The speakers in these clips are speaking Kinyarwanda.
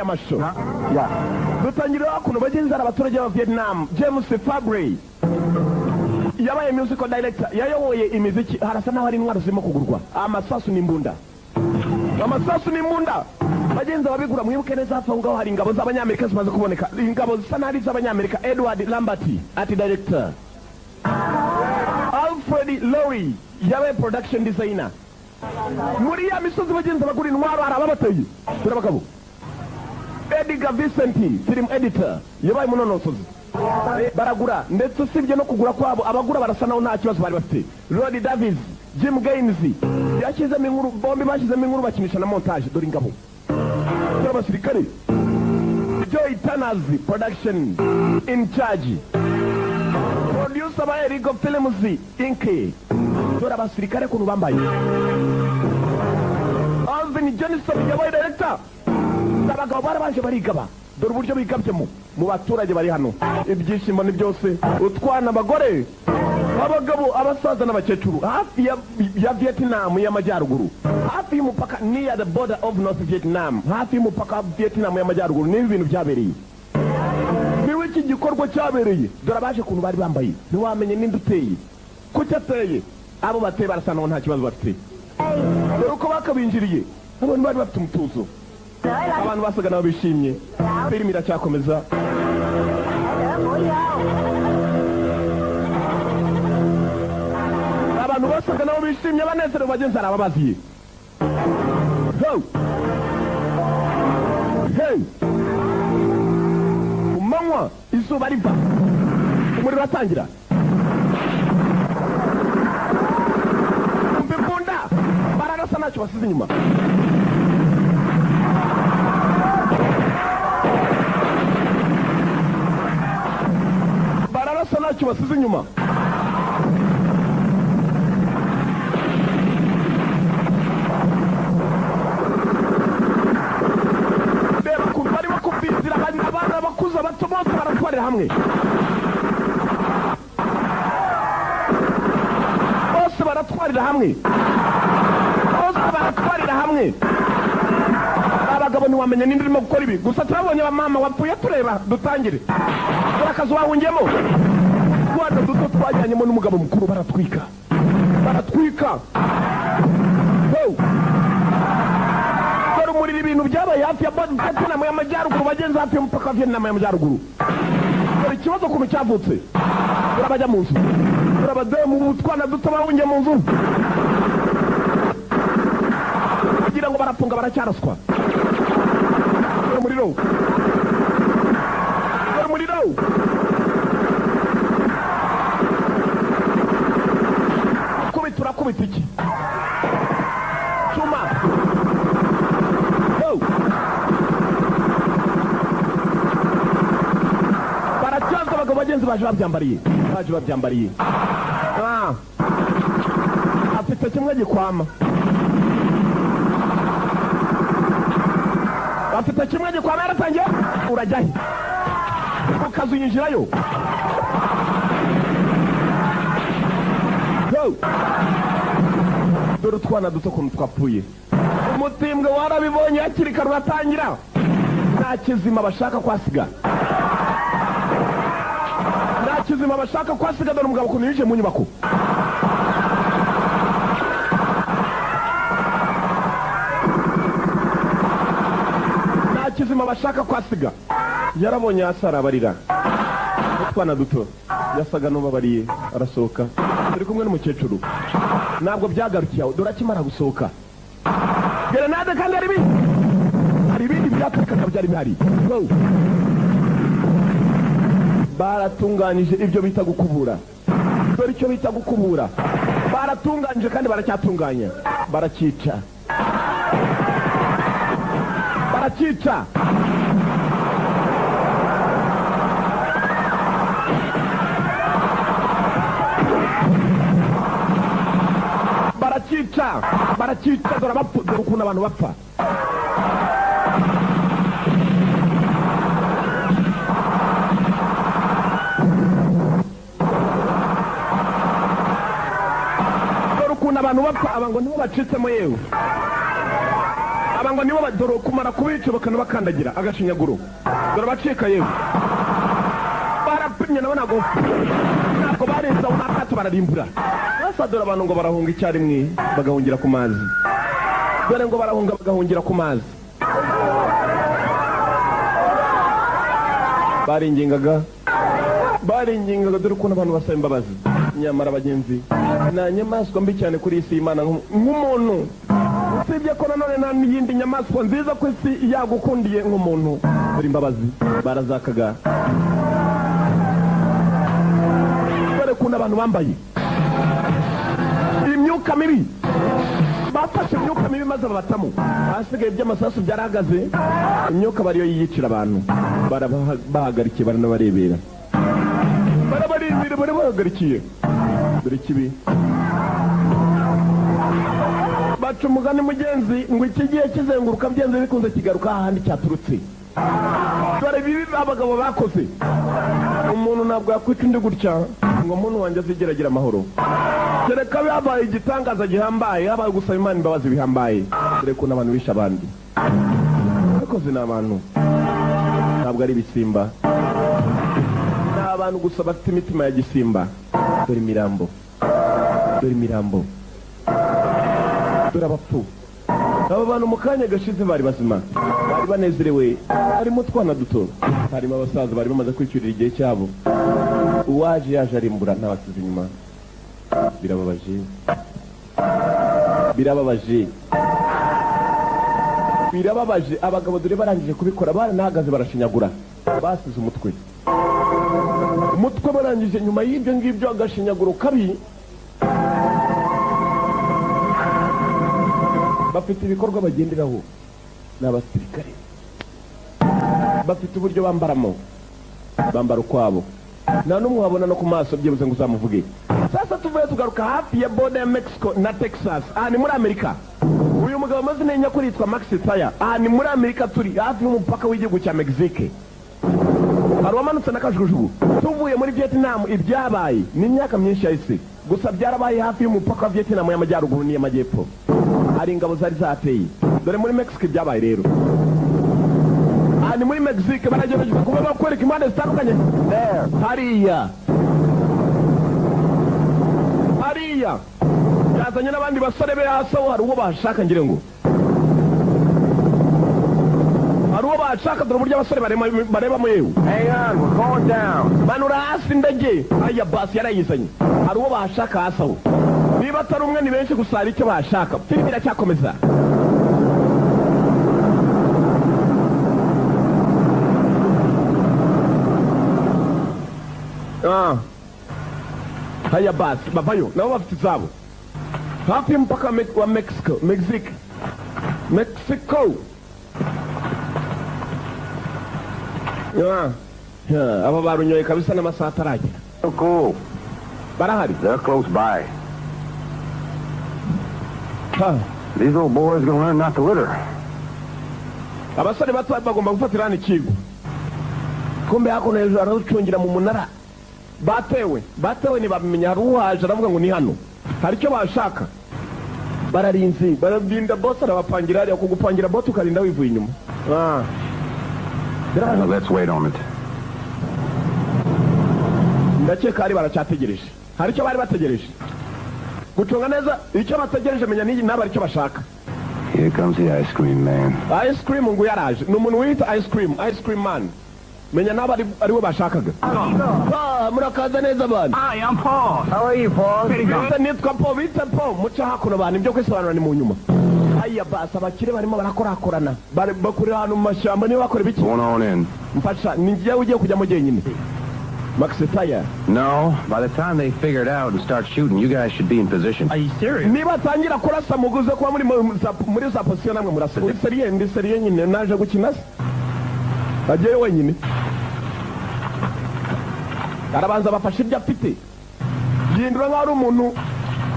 Amashusho dutangira hakuno bagenzi, abaturage ba Vietnam. James Fabry yabaye musical director, yayoboye imiziki. Harasa n'aho hari intwaro zirimo kugurwa, amasasu n'imbunda, amasasu n'imbunda. Bagenzi, ababigura mwibuke neza, hafi aho ngaho hari ingabo z'Abanyamerika zimaze kuboneka, ingabo zisa n'aho ari iz'Abanyamerika. Edward Lambert, art director. Alfred Lowry yabaye production designer. Muri ya misozi, bagenzi, bagura intwaro, hari ababateye. Dore abagabo. Edgar Vincent, film editor, yabaye umunonosozi. Baragura, ndetse usibye no kugura kwabo, abagura barasa naho nta kibazo bari bafite. Rod Davis, Jim Gaines yashyizemo inkuru, bombi bashyizemo inkuru, bakinisha na montage. Dore ingabo, dore abasirikare. Joy Tanners, production in charge, producer ba Erigo Films Inc. Dore abasirikare ukuntu bambaye. Alvin Johnson yabaye director. Abagabo barabanje barigaba, dore uburyo bigabyemo mu baturage bari hano. Ibyishimo ni byose, utwana, abagore, abagabo, abasaza n'abakecuru, hafi ya Vietnam y'Amajyaruguru, hafi y'umupaka, near the border of North Vietnam, hafi y'umupaka wa Vietnam y'Amajyaruguru niba ibintu byabereye, niba iki gikorwa cyabereye. Dore abaje ukuntu bari bambaye, ntiwamenye ninde uteye, kuki ateye. Abo bateye barasa naho nta kibazo bafite. Dore uko bakabinjiriye, abantu bari bafite umutuzo, abantu basaga nabo bishimye. Filimi iracyakomeza. Abantu basaga nabo bishimye, banezerewe. Bagenzi, hari ababaziye. Ho! Hey! Ku manywa, izuba riva, umuriro uratangira. Umva imbunda, bararasa, ntacyo basize inyuma. Bararasa, ntacyo basize inyuma. Reba ukuntu barimo kubizira, abana, abakuze, abato, bose baratwarira hamwe, bose baratwarira hamwe, bose baratwarira hamwe. Abagabo ntiwamenya ninde urimo gukora ibi, gusa turabonye abamama wapfuye tureba. Dutangire. Dore akazu wahungiyemo, utwana duto twajyanyemo n'umugabo mukuru, baratwika, baratwika. Ho! Dore umuriro, ibintu byabaye hafi ya Vietnam y'Amajyaruguru, bagenzi, hafi y'umupaka wa Vietnam y'Amajyaruguru. Dore ikibazo ukuntu cyavutse. Dore abajya mu nzu, dore abadamu, utwana duto bahungiye mu nzu kugira ngo barafunga, baracyaraswa. Dore umuriro, dore umuriro. Kubita, urakubita iki cuma? Ho! Baracyaza abagabo, bagenzi, baje babyambariye, baje babyambariye. Afite kimwe gikwama, afite kimwe gikwama, yaratangiye. Urajya he? Mu kazu yinjirayo. Go! Dore utwana duto ukuntu twapfuye. Umutimbwe warabibonye hakiri kare, uratangira. Nta kizima bashaka kwasiga, nta kizima bashaka kwasiga. Dore umugabo ukuntu yinjiye mu nyubako. Nta kizima bashaka kwasiga. Yarabonye hasi, arabarira utwana duto, yasaga n'ubabariye, arasohoka. Turi kumwe n'umukecuru. Ntabwo byagarukiye aho. Dore akimara gusohoka, gerenade. Kandi hari ibindi, hari ibindi byatwikaga byari bihari. Go! Baratunganyije ibyo bita gukubura. Dore icyo bita gukubura. Baratunganyije kandi baracyatunganya, baracyica, baracyica. Baracyica, baracyica. Dore abapfu, dore ukuntu abantu bapfa. Dore ukuntu abantu bapfa. Aba ngo nibo bacitsemo. Yewe, Aba ngo nibo dore kumara kubica bakanabakandagira agashinyaguro. Dore abacika yewe, barapimye nabo, ntabwo barenza aho n'akato, bararimbura. Sasa dore abantu ngo barahunga icyarimwe, bagahungira ku mazi. Dore ngo barahunga, bagahungira ku mazi. Baringingaga, baringingaga. Dore ukuntu abantu basaba imbabazi. Nyamara bagenzi, nta nyamaswa mbi cyane kuri iyi si y'Imana nk'umuntu, usibye ko nanone nta n'iyindi nyamaswa nziza ku isi yagukundiye nk'umuntu. Dore imbabazi barazakaga. Dore ukuntu abantu bambaye imyuka mibi, bafashe imyuka mibi maze babatamo. Ahasigaye iby'amasasu byarahagaze, imyuka bariyo yiyicira abantu. Barabahagarikiye, baranabarebera, barabarindira, barabahagarikiye. Dore ikibi, baca umugani mugenzi ngo ikigiye kizenguruka, byenze bikunze kigaruka ahandi cyaturutse. Dore bibi abagabo bakoze. Umuntu ntabwo yakwica undi gutya ngo umuntu wanjye azigera agira amahoro, kereka yabaye igitangaza gihambaye, habaye gusaba Imana imbabazi bihambaye. Dore ko n'abantu bishe abandi bakoze. Ni abantu, ntabwo ari ibisimba, ni abantu gusa bafite imitima ya gisimba. Dore imirambo, dore imirambo, dore abapfu. Aba bantu mu kanya gashize bari bazima, bari banezerewe, harimo utwana duto, harimo abasaza bari bamaze kwicyurira igihe cyabo. Uwaje yaje arimbura, ntabasize inyuma. Birababaje, birababaje, birababaje. Abagabo dore barangije kubikora, baranahagaze, barashinyagura, basize umutwe, umutwe. Barangije nyuma y'ibyo ngibyo agashinyaguro kabi. Bafite ibikorwa bagenderaho, ni abasirikare, bafite uburyo bambaramo, bambara ukwabo, nta n'umwe wabona no ku maso byibuze ngo uzamuvuge. Sasa tuvuye tugaruka hafi ya border ya Mexico na Texas. Aha ni muri Amerika. Uyu mugabo amazina ye nyakuri yitwa Max Thayer. Aha ni muri Amerika, turi hafi y'umupaka w'igihugu cya Mexique. Hari uwamanutse na kajugujugu. Tuvuye muri Vietnam, ibyabaye ni imyaka myinshi yahise, gusa byarabaye hafi y'umupaka wa Vietnam y'amajyaruguru n'iy'amajyepfo, hari ingabo zari zateye. Dore muri Mexico ibyabaye rero. Aha ni muri Mexique, baragerageza kuba bakwereka impande zitandukanye. Hariya, hariya yazanye n'abandi basore be. Hasi aho hari uwo bashaka, ngira ngo hari uwo bashaka. Dore uburyo abasore barebamo yewe. Hang on, we're going down. Manura hasi indege. Aya basi yarayizanye. Hari uwo bashaka hasi aho, niba atari umwe ni benshi, gusa hari icyo bashaka. Filime iracyakomeza. Ah. Haya basi bavayo, nabo bafite izabo hafi y'umupaka wa Mexico, Mexique, Mexico. Ah. Yeah, aba barunyoye kabisa n'amasaha ataragera. So cool. Barahari. They're close by. Ha. These old boys gonna learn not to litter. Abasore bato bagomba gufatira hano ikigo. Kumbe hakuno hejuru arawucungira mu munara. Batewe, batewe, ntibabimenya. Hari uwaje aravuga ngo ni hano hari icyo bashaka. Bararinze, bararinda. Boss arabapangira hariya, kugupangira boss ukarinda wivuye inyuma. Ah. Now let's wait on it. Ndakeka hari baracyategereje, hari icyo bari bategereje. Gucunga neza icyo bategereje, menya n'iyi nabo ari icyo bashaka. Here comes the ice cream man. Ice cream ngo yaraje, ni umuntu wita ice cream, ice cream man. Menya nabo ari we bashakaga. Ah, murakaza neza abantu. Hi, I'm Paul. How are you, Paul? Pretty good. Bita nitwa Paul, bita Paul. Muca hakuno abantu, ibyo kwisobanura ni mu nyuma. Aya basi abakire barimo barakorakorana. Bari bakorera ahantu mu mashyamba, niba bakora ibiki. Going on in. Mfasha, ni njyewe ugiye kujyamo jyenyine, Max Thayer. No, by the time they figure it out and start shooting, you guys should be in position. Are you serious? Niba atangira kurasa, muguze kuba muri za position, namwe murasa. Uri sérieux? Ndi sérieux nyine, naje gukina se? Agiyeyo wenyine, arabanza bafashe ibyo afite, yindura nk'aho ari umuntu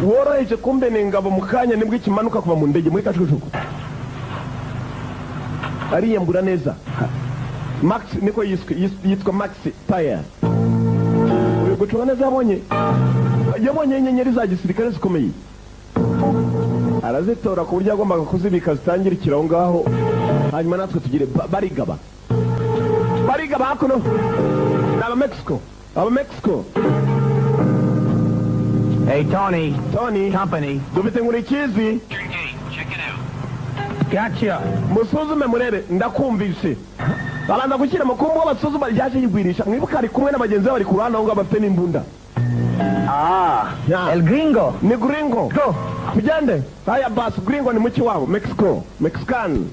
woroheje. Kumbe ni ingabo. Mu kanya nibwo ikimanuka kuva mu ndege muri kajugujugu, ariyambura neza. Max niko yiswe, yitwa Max Thayer. Uyu gucunga neza yabonye inyenyeri za gisirikare zikomeye. Arazitora ku buryo agombaga kuzibika zitangirikira aho ngaho, hanyuma natwe tugire barigaba. Barigaba hakuno ni aba Mexico, aba Mexico. Hey, Tony. Tony. Company. Dufite Nkurikizi. Gotcha. Musuzume murebe. Ndakumvise. Babanza gushyira mu kumbu basuzuma, yaje yigwirisha. Mwibuka ari kumwe na bagenzi be, bari ku ruhande aho ngaho, bafite n'imbunda. Ah. Yeah. El Gringo. Ni Gringo. Go. Tugende. Haya basi, Gringo ni muki wabo Mexico, Mexican.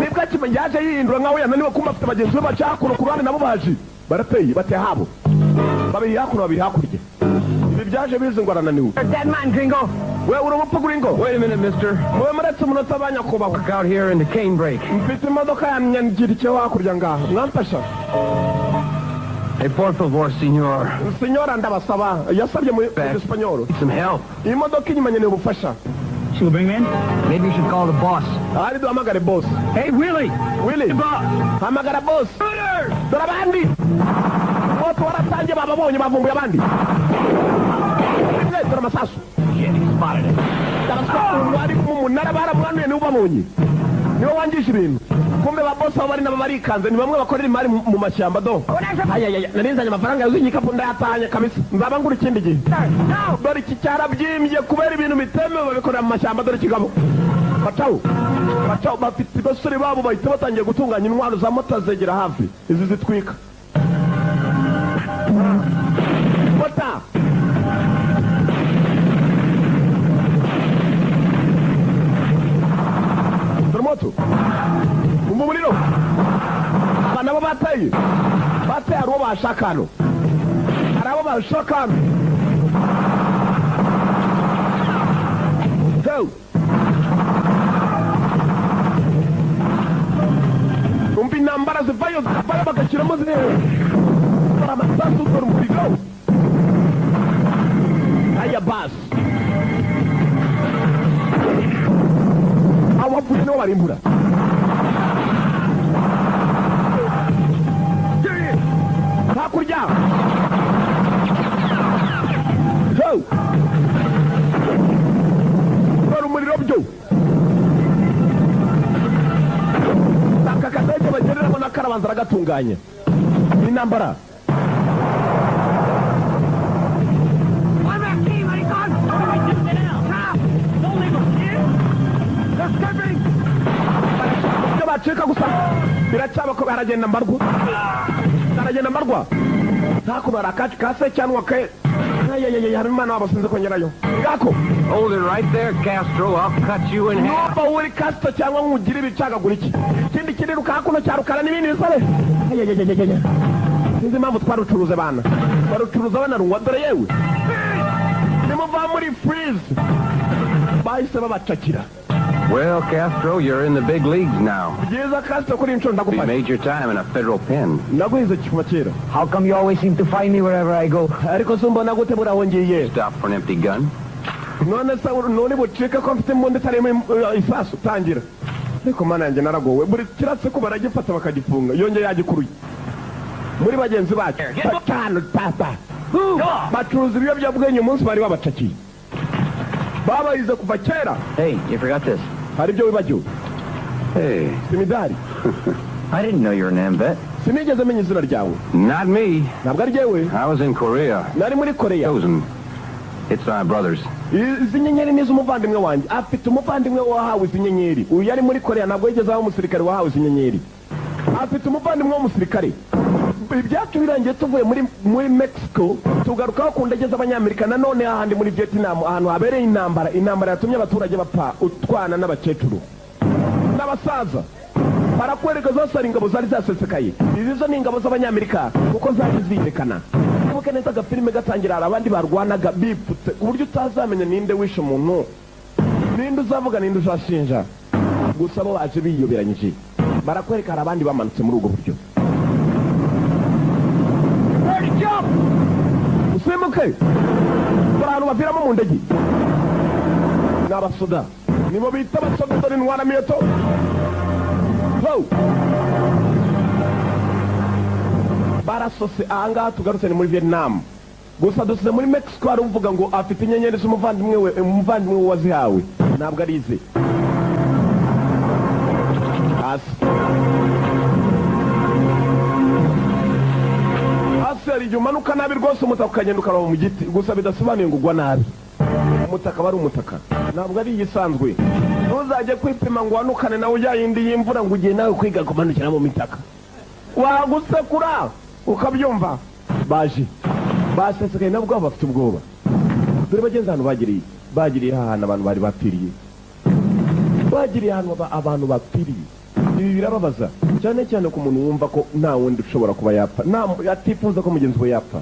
Nibwo akima yaje yihindura nkaho yananiwe, kumva afite bagenzi be baca hakuno ku ruhande, nabo baje barateye, bateye habo, babiri hakuno, babiri hakurya. Ibi byaje bizi ngo arananiwe. Dead man, Gringo. We uri umupfu, Gringo. Wait a minute, mister. Mube muretse umunota, banyakubahwa. Work out here in the cane break. Mfite imodoka yanyangirikiye hakurya ngaha, mwamfasha? Hey, por favor, señor. Señora, ndabasaba. Yasabye mu Gisipanyoro. Need some help. Iyi modoka inyuma nkeneye ubufasha. She will bring me in? Maybe you should call the boss. Ahari duhamagare boss. Hey, Willie. Willie. Boss. Hamagara boss. Dore abandi moto waratangiye, bababonye, bavumbuye abandi. Rimwe, dore amasasu. Shit, he spotted it. Ndabaswa ari mu munara, baramwanuye, niwe ubabonye, niwe wangije ibintu. Kumbe ba boss aho bari nabo barikanze, ni bamwe bakorera imari mu mashyamba. Do ayayaya, narinzanye amafaranga yuzuye igikapu, ndayatahanye kabisa, nzaba ngura ikindi gihe. Dore iki cyarabyimbye kubera ibintu bitemewe babikorera mu mashyamba. Dore ikigabo bacaho, bacaho, bafite abasore babo bahita batangiye gutunganya intwaro za mota zegera hafi, izi zitwika mota. Dore moto mu muriro, aba nabo bateye, bateye. Hari uwo bashaka hano, hari abo bashaka hano. Go! Umva intambara zivayo, zivayo, bagashyiramo ziri. Dore amasasu, dore umuriro. Aya basi, abo bavuye nibo barimbura hakurya. Go! Dore umuriro byo. Aka kadege bagereramo n'akarabanza aragatunganya. Intambara. One back team, maricon. What do we do now? Stop. Don't leave them here. They're skipping. Ibyo bacika gusa biracyaba ko baragenda mbarwa, baragenda mbarwa. Hakuno hari akacu ka se cyangwa ke. Ayayaya, hari umwana wabo, sinzi kongerayo ngako. Hold it right there, Castro. I'll cut you in half. Numva uri Castro cyangwa nkugire ibicagagura. Iki ikindi kiriruka hakuno cya rukara n'ibindi bisore. Ayayayayaya, sinzi impamvu twarucuruze bana, barucuruza banarunywa. Dore yewe, nimuva muri freeze, bahise babacakira. Well, Castro, you're in the big leagues now. Byiza Castro, kuri inshuro You ndagufasha. made your time in a federal pen. Naguhize kuva kera. How come you always seem to find me wherever I go? Ariko se mbona gute buraho ngiye? Stop for an empty gun. None se none bucike ko mfite imbunda itarimo isasu? Tangira. Ariko mana yanjye, naragowe. Buri kiratse ko baragifata bakagifunga, yongeye yagikuruye muri bagenzi bacu batanu tata bacuruza ibiyobyabwenge. Umunsi bari babacakiye, babahize kuva kera. Hey, you forgot this. Hari ibyo wibagiwe. Hey, Imidari. I didn't know you were an AMVET. Sinigeze menya izina ryawe. Not me. Ntabwo ari jyewe. I was in Korea. Nari muri Koreya. Chosen. It's my brother's. Izi nyenyeri ni iz'umuvandimwe wanjye. Afite umuvandimwe wahawe izi nyenyeri. Uyu yari muri Koreya, ntabwo yigeze aho umusirikare wahawe izi nyenyeri. Afite umuvandimwe w'umusirikare. Ibyacu birangiye, tuvuye muri Mexico, tugarukaho ku ndege z'Abanyamerika, nanone hahandi muri Vietnam, ahantu habereye intambara, intambara yatumye abaturage bapfa, utwana n'abakecuru n'abasaza. Barakwereka zose ari ingabo zari zasesekaye. Izi zo ni ingabo z'Abanyamerika kuko zari ziyerekana. Wibuke neza agafilime gatangira, hari abandi barwanaga bipfutse ku buryo utazamenya ninde wishe umuntu, ninde uzavuga, ninde uzashinja. Gusa bo baje biyoberanyije. Barakwereka hari abandi bamanutse muri ubwo buryo. Usimbuke. Dore ahantu baviramo mu ndege ni abasoda, nibo bita abasoda. Dore intwara miyeto. Ho! Barasose. Ahangaha tugarutse ni muri Vietnam. Gusa dusize muri Mexico, hari uvuga ngo afite inyenyeri z'umuvandimwe we, umuvandimwe we wazihawe ntabwo ari ize. Hasi hasi, hari igihe umanuka nabi rwose, umutaka ukagenda ukaraba mu giti. Gusa bidasobanuye ngo ugwa nabi. Umutaka aba ari umutaka, ntabwo ari iyisanzwe. Ntuzajye kwipima ngo wanukane nawe ujya yindi y'imvura, ngo ugiye nawe kwiga kumanukira mu mitaka, wagusekura ukabyumva. Baje basesekaye, nabwo bafite ubwoba. Dore bagenzi, ahantu bagiriye ahantu abantu bari bapfiriye, bagiriye ahantu abantu bapfiriye. Ibi birababaza cyane cyane ku muntu wumva ko nta wundi ushobora kuba yapfa, nta atifuza ko mugenzi we yapfa.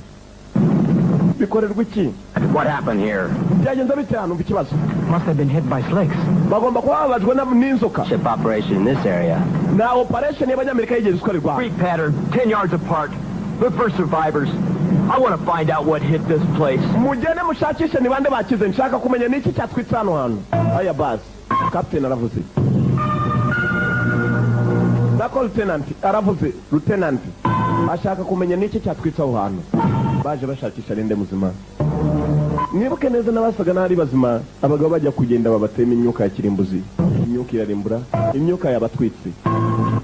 Bikorerwa iki? What happened here? Byagenze bite hano? Umva ikibazo. Must have been hit by slicks. Bagomba kuba bababajwe n'inzoka. Ship operation in this area. Nta operation y'Abanyamerika yigeze ikorerwa. Street pattern, 10 yards apart. Look for survivors. I want to find out what hit this place. Mugende mushakishe ni bande bakize. Nshaka kumenya niki cyatwitse hano hantu. Aya basi, captain aravuze, nako lieutenant aravuze. Lieutenant ashaka kumenya niki cyatwitse aho hantu. Baje bashakisha ninde muzima. Mwibuke neza, n'abasaga n'ari bazima, abagabo bajya kugenda babatema imyuka ya kirimbuzi. Imyuka irarimbura, imyuka yabatwitse.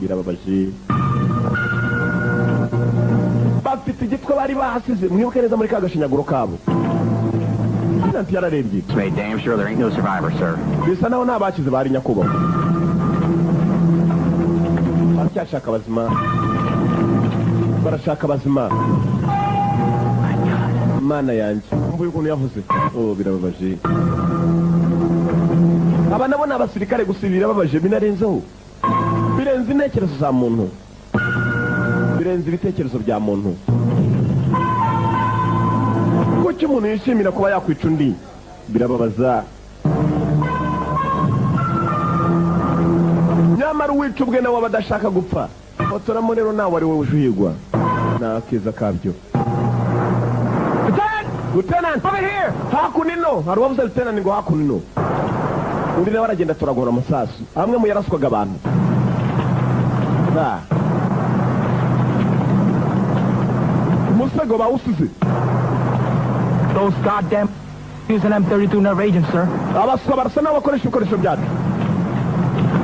Birababaje. Bafite igitwe bari bahasize, mwibuke neza, muri ka gashinyaguro kabo. Lieutenant yararebye. Made damn sure there ain't no survivors, sir. Bisa naho nta bakize bari, nyakubahwa. Baracyashaka abazima, barashaka abazima. Mana yanjye, mvuye ukuntu yavuze. Oh, birababaje. Aba nabo ni abasirikare. Gusa ibi birababaje, binarenzeho, birenze intekerezo za muntu, birenze ibitekerezo bya muntu. Kuki umuntu yishimira kuba yakwica undi? Birababaza. Nyamara uwica ubwe nawe aba adashaka gupfa. Fotoramo rero, nawe ari wowe uje uhigwa, ni akiza kabyo. Lieutenant, Over here! hakuno ino hari uwavuze lieutenant ngo hakuno ino. Undi nawe aragenda atoragura amasasu amwe mu yaraswaga abantu. Umusego bawusize. Those goddamn using M32 nerve agents, sir. Abaswa barasa n'aho bakoresha ibikoresho byacu.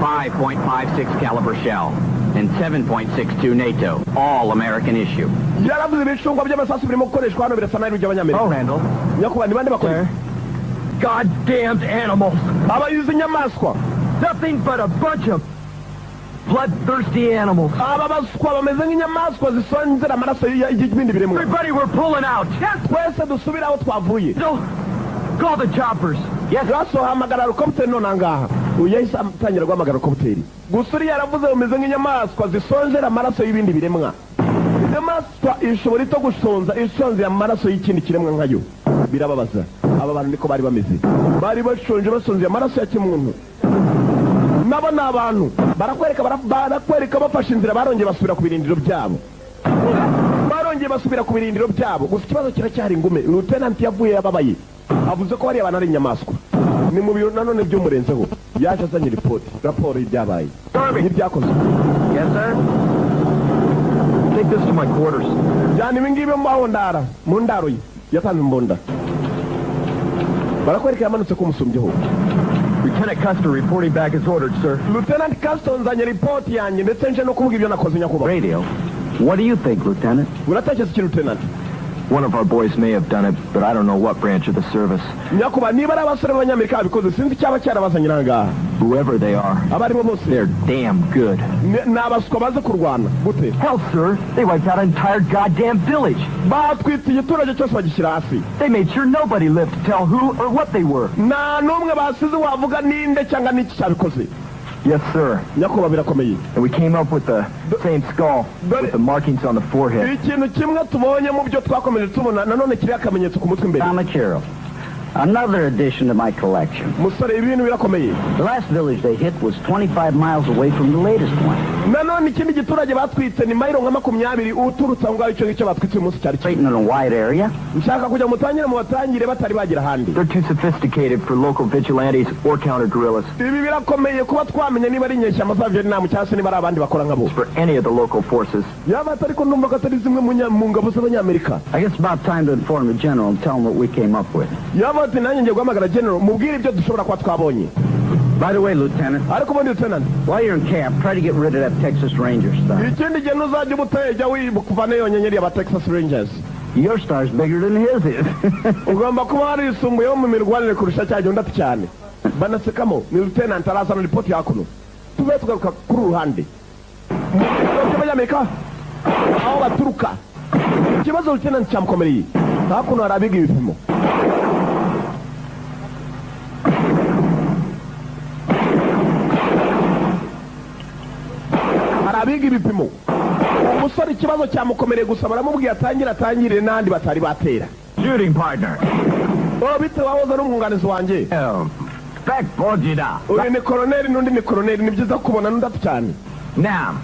5.56 caliber shell and 7.62 NATO. All American issue. Yaravuze ibicungwa by'amasasu birimo gukoreshwa hano birasa n'aho by'Abanyamerika. Oh, Randall. Nyakubahwa, ni bande bakora? Goddamned animals. Abayizi inyamaswa. Nothing but a bunch of bloodthirsty animals. Aba baswa bameze nk'inyamaswa zisonzera amaraso y'ibindi biremwa. Everybody, we're pulling out. Twese dusubire aho twavuye. No, call the choppers. Yes, raso, hamagara helicopter none angaha. Uyu yahise atangira guhamagara helicopter. Gusa uriya yaravuze bameze nk'inyamaswa zisonzera amaraso y'ibindi biremwa. Inyamaswa ishobora ito gusonza isonzera amaraso y'ikindi kiremwa nkayo? Birababaza. Aba bantu niko bari bameze, bari bashonje, basonzeye amaraso ya kimuntu. Nabo ni abantu. Barakwereka bafashe inzira, barongeye basubira ku birindiro byabo, barongeye basubira ku birindiro byabo. Gusa ikibazo kiracyari ingume. Lieutenant yavuye yababaye, avuze ko bariya bantu ari inyamaswa. Ni mu biro nanone by'umurenzeho, yaje azanye ripoti, raporo y'ibyabaye n'ibyakozwe. Yes, sir. Take this to my quarters. Jyana ibi ngibi mbaho ndara mu ndaro ye. Yatanze imbunda. Barakwereka yamanutse ko umusumbyeho. Lieutenant Custer reporting back as ordered, sir. Lieutenant Custer, nzanye ripoti yanjye, ndetse nje no kuvuga ibyo nakoze, nyakubahwa. Radio. What do you think, Lieutenant? Uratekereza iki, Lieutenant? One of our boys may have done it, but I don't know what branch of the service. Nyakubahwa, niba ari abasore b'Abanyamerika babikoze, sinzi icyaba cyarabazanye aha ngaha. Whoever they are, Abo ari bo bose, they're damn good. ni abaswa bazi kurwana gute. Hell, sir, they wiped out an entire goddamn village. Batwitse igiturage cyose, bagishyira hasi. They made sure nobody lived to tell who or what they were. Nta n'umwe basize wavuga ninde cyangwa n'iki cyabikoze. Yes, sir. Nyakubahwa, birakomeye. And we came up with the same skull with the markings on the forehead. Ikintu kimwe tubonye mu byo twakomeje tubona nanone kiriho akamenyetso ku mutwe imbere. Material. Another addition to my collection. Musore, ibintu birakomeye. The last village they hit was 25 miles away from the latest one. Nanone ikindi giturage batwitse ni mayiro nka 20 uturutse aho ngaho. Icyo ngicyo batwitse uyu munsi cyari kimwe. Straight in a wide area. Nshaka kujya mutangire, mubatangire batari bagera ahandi. They're too sophisticated for local vigilantes or counter guerrillas. Ibi birakomeye kuba twamenya niba ari inyeshyamba za Vietnam cyangwa se niba ari abandi bakora nkabo. For any of the local forces. Yaba atari ko numva ko atari zimwe mu ngabo z'Abanyamerika. I guess it's about time to inform the general and tell him what we came up with. Yaba ati nanjye ngiye guhamagara general mubwire ibyo dushobora kuba twabonye. By the way, Lieutenant, Ariko ubundi, Lieutenant, while you're in camp, try to get rid of that Texas Ranger stuff. Ikindi gihe ntuzajya ubutaye, jya wibuka uvane iyo nyenyeri y'aba Texas Rangers. Your star's bigger than his is. Ugomba kuba warisumbuyeho mu mirwanire kurusha cya gihe. Undi cyane banasekamo. Ni lieutenant arazana ripoti hakuno. Tube tugaruka kuri uru ruhande mu bigo by'Abanyamerika aho baturuka. Ikibazo lieutenant cyamukomereye. Hakuno hari abiga ibipimo. Hari abiga ibipimo. Umusore ikibazo cyamukomereye, gusa baramubwiye atangire, atangire n'andi batari batera. Shooting partner. Oh, bite, wahoze ari umwunganizi wanjye. Back Borgida. Uyu ni koroneri n'undi ni koroneri. Ni byiza kubona n'undi ati cyane. Now,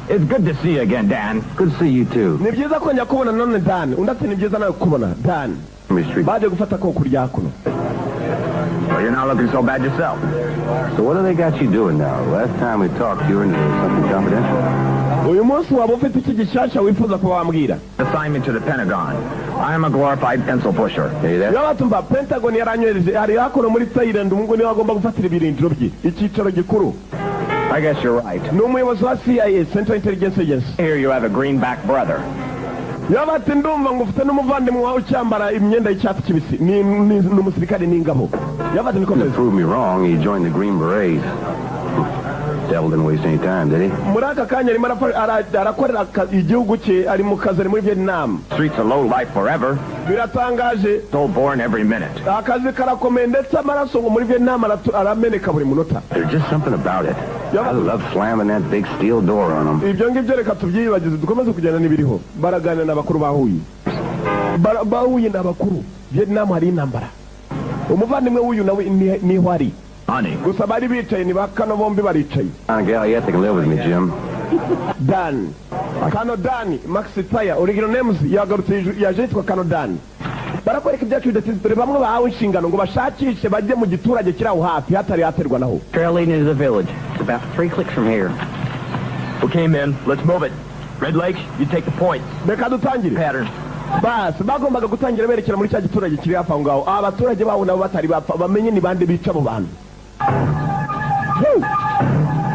it's good to see you again, Dan. Good to see you too. Ni byiza kongera kubona none, Dan. Undi ati ni byiza nawe kubona, Dan. Street. Baje gufata ko kurya hakuno. Well, you're not looking so bad yourself. So what do they got you doing now? Last time we talked, you were into something confidential. Uyu munsi waba ufite iki gishyashya wifuza kuba wambwira? Assignment to the Pentagon. I am a glorified pencil pusher. Hey, that Iyo batumva Pentagon yaranyohereje hari hakuno muri Thailand. Umugu niwe agomba gufatira ibirindiro bye, icyicaro gikuru. I guess you're right. Ni umuyobozi wa CIA, Central Intelligence Agency. Here you have a greenback brother. Yaba ati ndumva ngo ufite n'umuvandimwe wawe ucyambara imyenda y'icyatsi kibisi, ni umusirikare n'ingabo. Yaba ati niko To meze. prove me wrong, he joined the Green Berets. Devil didn't waste any time, did he? Muri aka kanya arimo arakorera igihugu cye, ari mu kazi, ari muri Vietnam. Streets a low life forever. Biratangaje. So born every minute. Akazi karakomeye, ndetse amaraso ngo muri Vietnam arameneka buri munota. There's just something about it. Yeah. I love slamming that big steel door on them. Ibyo ngibyo reka tubyibagize, dukomeze kugenda n'ibiriho. Baraganira n'abakuru bahuye. Bahuye ni abakuru. Vietnam hari intambara, umuvandimwe w'uyu nawe niho ari. Honey. Gusa bari bicaye, ni ba kano bombi baricaye. Not a gal yet that can live with me, Jim. Dan Kano, Dan Max Taya, original names, yagarutse yaje yitwa Kano Dan. Barakwereka ibyacu bidatinze. Dore bamwe bahawe inshingano ngo bashakishe, bajye mu giturage kiri aho hafi hatari haterwa naho. Trail leading to the village. It's about 3 clicks from here. Okay, men, let's move it. Red Lake, you take the point. Reka dutangire. Pattern. Basi bagombaga gutangira berekera muri cya giturage kiri hafi aho ngaho. Abaturage baho nabo batari bapfa bamenye ni bande bica abo bantu. Woo!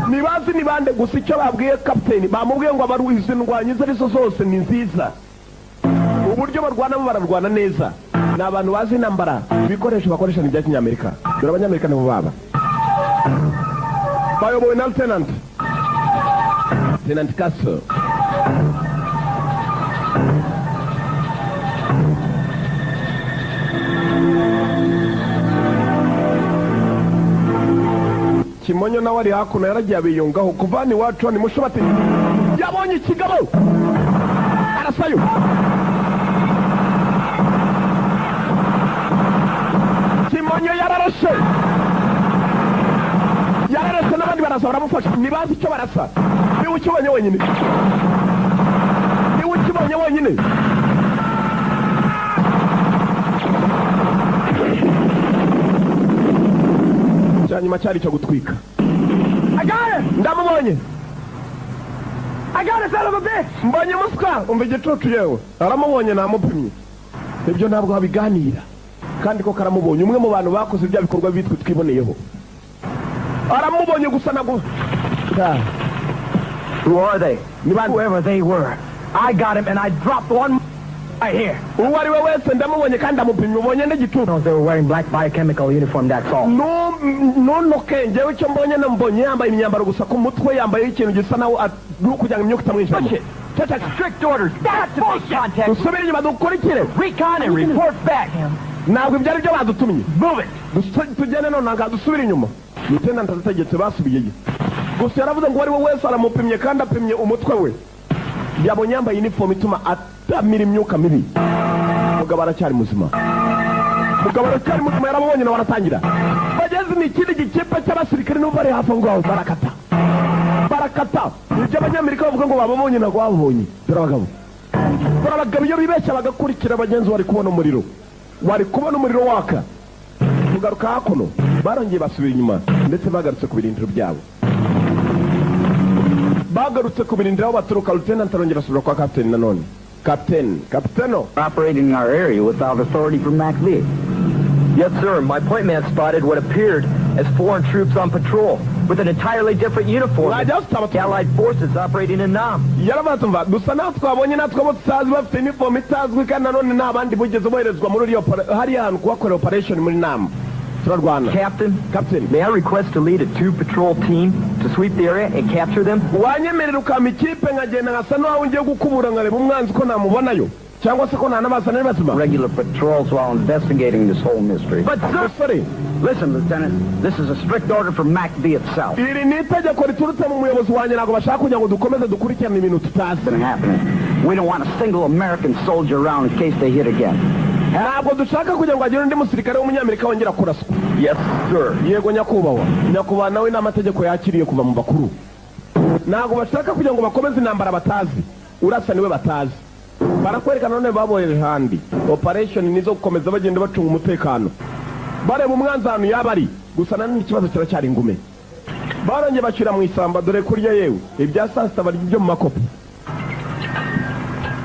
Ntibazi ni bande, gusa icyo babwiye kapiteni, bamubwiye ngo abaru izi ndwanyi izo arizo zose ni nziza, uburyo barwanamo bararwana neza, ni abantu bazi intambara, ibikoresho bakoresha ni ibya kinyamerika. Dore Abanyamerika nibo baba bayobowe na Lieutenant Castle. Kimonyo nawe ari hakuno, yaragiye abiyungaho. Kuvana iwacu ni mushobati yabonye ikigabo arasayo. Kimonyo yararashe, yararashe n'abandi barasa, baramufasha. Ntibazi icyo barasa. Niwe ukibonye wenyine, niwe ukibonye wenyine. Icya nyuma cyari icyo gutwika. I got it! Ndamubonye. I got it, son of a bitch! Mbonye umuswa. Umva igicucu yewe, aramubonye, namupimye. Ibyo ntabwo babiganira, kandi ko karamubonye. Umwe mu bantu bakoze ibya bikorwa bitwe twiboneyeho aramubonye gusa ntabwo. Who are they? Ni bande? Whoever they were. I got him and I dropped one right here. Uwo ari we wese ndamubonye kandi ndamupimye. Ubonye n'igicucu. They were wearing black biochemical uniform, that's all. Ntunuke. Njyewe icyo mbonye, namubonye yambaye imyambaro, gusa ku mutwe yambaye ikintu gisa naho kugira ngo imyuka itamwinjiramo. Strict orders not to make contact. Dusubire inyuma dukurikire. Recon and report back. Ntabwo ibyo ari byo badutumye. Move it. Tugende none aha, dusubire inyuma. Lieutenant ategetse, basubiyeyo. Gusa yaravuze ngo uwo ari we wese aramupimye kandi apimye umutwe we, yabonye yambaye inifomu ituma atamira imyuka mibi. Mugabo aracyari muzima. Mugabo aracyari muzima, yarababonye nawe aratangira. Bageze ni ikindi gikipe cy'abasirikare n'ubu bari hafi aho ngaho, barakata barakata. Ibyo Abanyamerika bavuga ngo bababonye ntabwo bababonye. Dore abagabo, dore abagabo, iyo bibeshya bagakurikira bagenzi, bari kubona umuriro, wari kubona umuriro waka. Kugaruka hakuno, barongeye basubira inyuma, ndetse bagarutse ku birindiro byabo, bagarutse ku birindiro aho baturuka. Lieutenant arongera asubira kwa captain nanone. Captain, capitano. Operating in our area without authority from MACV. Yes, sir. My point man spotted what appeared as foreign troops on patrol with an entirely different uniform. Mwajya tutaba Allied forces operating in Nam. Yarabaza, mva gusa natwe twabonye, natwe abo tutazi bafite inifomu itazwi, kandi nanone nta bandi bugeze boherezwa muri uriya hariya hantu kuhakorera operation muri Nam, turarwana. Captain, Captain. may I request to lead a two-patrol team to sweep the area and capture them? Wanyemerera ukampa ikipe nkagenda nkasa n'aho ngiye gukubura, nkareba umwanzi ko namubonayo cyangwa se ko ntanabasa nari bazima? Regular patrols while investigating this whole mystery. But, sir, Musore. Listen, Lieutenant, this is a strict order from MACV itself. Iri ni itegeko riturutse mu muyobozi wanjye, ntabwo bashaka kugira ngo dukomeze dukurikirane ibintu tutazi. Been happening. We don't want a single American soldier around in case they hit again. Ntabwo dushaka kugira ngo hagire undi musirikare w'Umunyamerika wongera kuraswa. Yes, sir. Yego nyakubahwa. Nyakubahwa nawe n'amategeko yakiriye kuva mu bakuru, ntabwo bashaka kugira ngo bakomeze intambara batazi, urasa niwe batazi. Barakwereka none babohereje ahandi, operation nizo gukomeza bagenda bacunga umutekano, bareba umwanzi ahantu yaba ari. Gusa nanone ikibazo kiracyari ingume. Barongeye bashyira mu ishyamba, dore kurya yewe ibya saa sita barya ibyo mu makopo,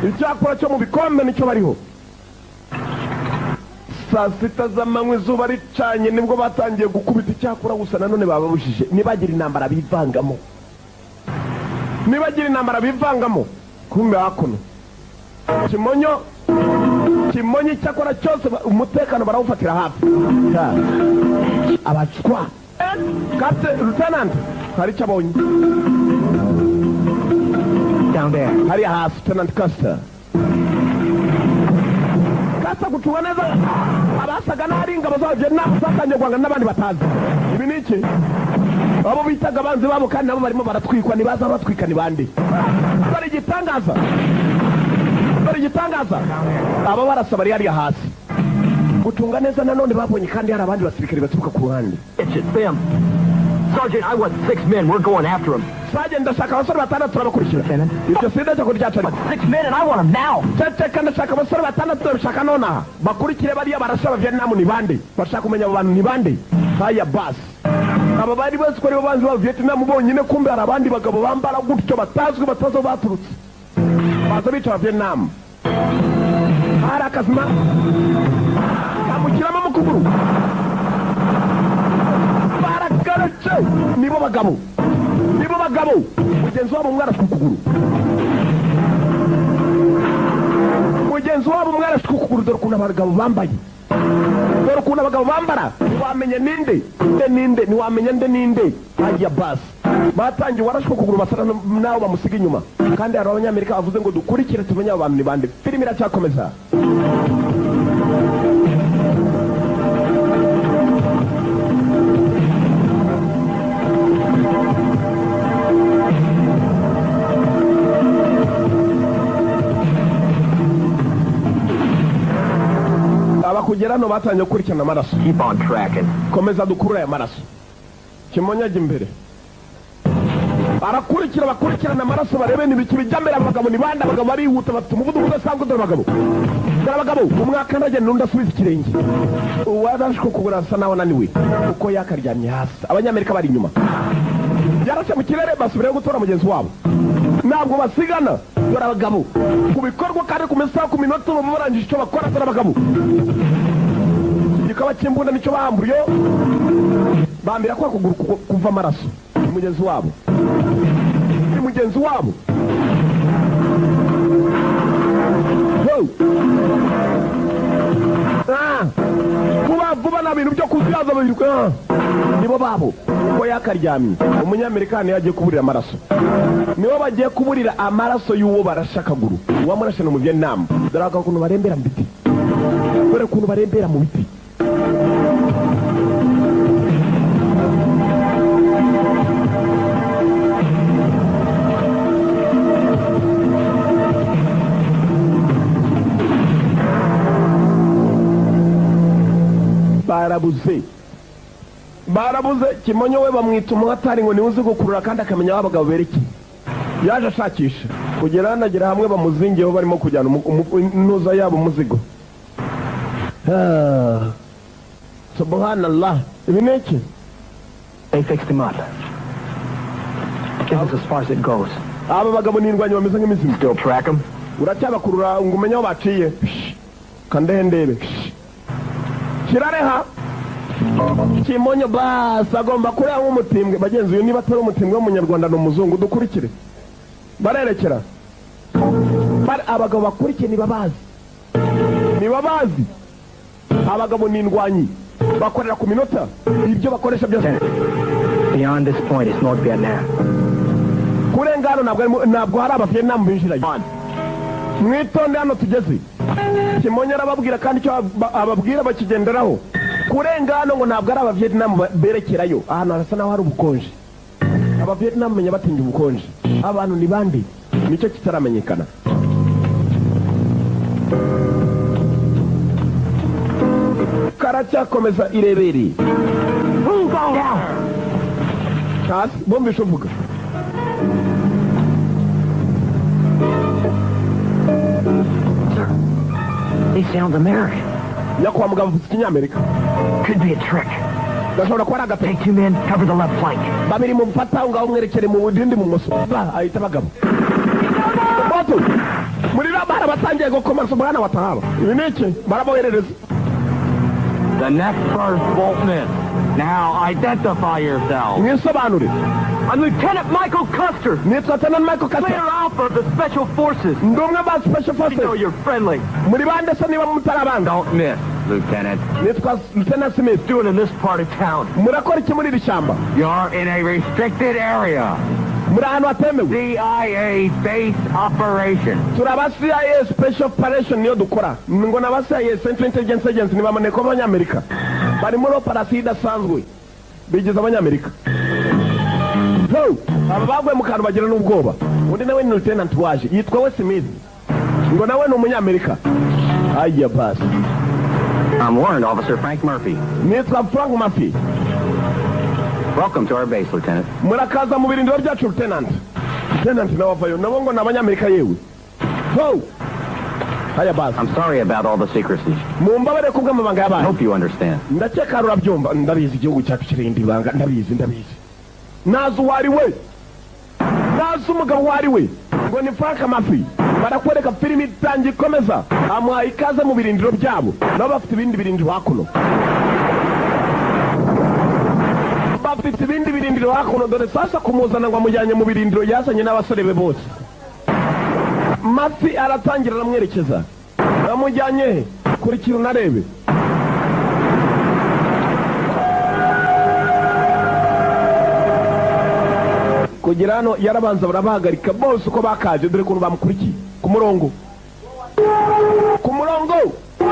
icyakora cyo mu bikombe nicyo bariho. Saa sita z'amanywa, izuba ricanye, nibwo batangiye gukubita icyakora. Gusa nanone bababujije nibagira intambara bivangamo, nibagira intambara bivangamo. Kumbe hakuno Kimonyo, Kimonyo icyakora cyose umutekano barawufatira hafi. Ha. Abacwa Captain, Lieutenant hari icyo abonye. Down there. Hariya hasi, Lieutenant Custer, Custer gucunga neza abasaga n'ahari ingabo zabo Vietnam zatangiye guhangana n'abandi batazi. Ibi ni iki? Abo bitaga abanzi babo kandi nabo barimo baratwikwa, ntibaza batwika ni bande? Bari igitangaza, bari igitangaza. Aba barasa bari hariya hasi. Gucunga neza nanone babonye kandi hari abandi basirikare baturuka ku ruhande. It's them. Sergeant, I want six men. We're going after them. Sergeant, ndashaka abasore batandatu, turabakurikira. Ibyo si itegeko ryacu ariko. Six men, and I want them now. Ceceka, ndashaka abasore batandatu, turabishaka nonaha, bakurikire bariya barasha aba Vietnam ni bande. Bashaka kumenya abo bantu ni bande. Haya basi, aba bari bazi ko aribo banzi ba Vietnam bonyine, kumbe hari abandi bagabo bambara gutyo batazwi, batazi aho baturutse, baza bica aba Vietnam. Hari akazima kamukiramo mu kuguru, baragarutse, nibo bagabo, nibo bagabo. Mugenzi wabo umwe arashwe ukuguru, mugenzi wabo umwe arashwe ukuguru. Dore ukuntu abagabo bambaye, dore ukuntu abagabo bambara, ntiwamenya ninde nde ninde, ntiwamenya nde ninde. Hajya basi batangiye, uwarashwe ukuguru basa n'aho bamusiga inyuma, kandi hari Abanyamerika bavuze ngo dukurikire tumenye abo bantu ni bande. Filime iracyakomeza. Abakugera hano batangiye gukurikirana amaraso. Keep on tracking. Komeza dukurure aya maraso. Kimonyo ajya imbere arakurikira, bakurikirana amaraso barebe n'ibiki bijya mbere. Abagabo ni bande? Abagabo barihuta, bafite umuvuduko udasanzwe. Dore abagabo, dore abagabo, umwe akandagenda undi asubiza ikirenge. Uwarashwe ukuguru asa naho ananiwe kuko yakaryamye hasi. Abanyamerika bari inyuma, yarashe mu kirere, basubirayo gutora mugenzi wabo, ntabwo basigana. Dore abagabo ku bikorwa kandi ku masaha, ku minota baba barangije icyo bakora. Dore abagabo, igikaba cy'imbunda nicyo bahamburiye, bambira kwa kuguru kuva amaraso. Ni mugenzi wabo, ni mugenzi wabo. Ho! Ah! Vuba vuba, nta bintu byo kuzuyaza babiri. Ah! Nibo babo uko yakaryamye. Umunyamerika niyo agiye kuburira amaraso, nibo bagiye kuburira amaraso y'uwo barashe akaguru. Uwamurashe ni Umuvietnam. Dore ukuntu barembera mu biti, dore ukuntu barembera mu biti. Barabuze, barabuze. Kimonyo we bamwita umuhatari, ngo niwe uzi gukurura kandi akamenya aho abagabo berekeye. Yaje ashakisha kugera hano, agera hamwe bamuzingiyeho, barimo kujyana intuza yabo, umuzigo. Ah. Subhanallah, ibi ni iki? They fixed him up. This is as far as it goes. Aba bagabo ni indwanyi, bameze nk'imizimu. Still track him? Uracyabakurura ngo umenye aho baciye? Kandehe ndebe kirareha. Kimonyo basi agomba kureba nk'umutimbwe. Bagenzi, uyu niba atari umutimbwe w'umunyarwanda ni umuzungu. Dukurikire, barerekera. Abagabo bakurikiye ntibabazi, ntibabazi. Abagabo ni indwanyi, bakorera ku minota, ibyo bakoresha byose. Beyond this point is North Vietnam. Kurenga hano ntabwo hari Abavietnam binjirayo. Mwitonde, hano tugeze. Kimonyo arababwira, kandi icyo ababwira bakigenderaho. Kurenga hano ngo ntabwo ari Abavietnam berekerayo. Ahantu harasa naho hari ubukonje. Abavietnam menya batinya ubukonje. Abantu ni bande? Nicyo kitaramenyekana. Karacyakomeza irebere hasi, bumvishe uvuga. Sir, they sound American. Nyakubahwa, mugabo avuze ikinyamerika. Could be a trick. Gashobora kuba ari agatego. Take two men, cover the left flank. Babiri mumfata aho ngaho, mwerekere mu rindi mu moso. Ba ahita abagabo moto muri bara batangiye gukoma. Subhana wa ta'ala, ibi ni iki? Baraboherereza. The next first won't miss. Now identify yourself. Mwisobanure. I'm Lieutenant Michael Custer, Nitwa Lieutenant Michael Custer, leader alpha of the Special Forces. Ndi umwe ba Special We know Forces. you're friendly. Muri bande se niba mutari abanza? Don't miss, Lieutenant. Nitwa Lieutenant Smith. Doing in this part of town. Murakora iki muri iri shyamba? You're in a restricted area. Muri ahantu hatemewe. CIA base operation. Turi aba CIA, special operation niyo dukora. Ngo ni aba CIA, Central Intelligence Agency, ni bamaneko b'Abanyamerika bari muri operasiyo idasanzwe, bigize Abanyamerika. Ho! Aba baguye mu kantu, bagira n'ubwoba. Undi nawe ni lieutenant waje, yitwa we Smith, ngo nawe ni umunyamerika. Aya basi. I'm Warrant Officer Frank Murphy. Nitwa Frank Murphy. Welcome to our base, Lieutenant. Murakaza mu birindiro byacu, lieutenant. Lieutenant nawe avayo, nabo ngo ni Abanyamerika yewe. Ho! Haya basi. I'm sorry about all the secrecy. Mumbabare kubw'amabanga yabaye. Hope you understand. Ndakeka urabyumva. Ndabizi, igihugu cyacu kirinda ibanga, ndabizi, ndabizi. Nazi uwo ari we, nazi umugabo uwo ari we, ngo ni Frank Murphy. Barakwereka filimi itangiye ikomeza, amuhaye ikaze mu birindiro byabo. Nabo bafite ibindi birindiro hakuno, bafite ibindi birindiro hakuno. Dore sasa kumuzana ngo amujyanye mu birindiro, yazanye n'abasore be bose. Murphy aratangira aramwerekeza. Amujyanye he? Kurikira unarebe. Kugera hano yarabanza barabahagarika bose uko bakaje. Dore ukuntu bamukurikiye ku murongo, ku murongo.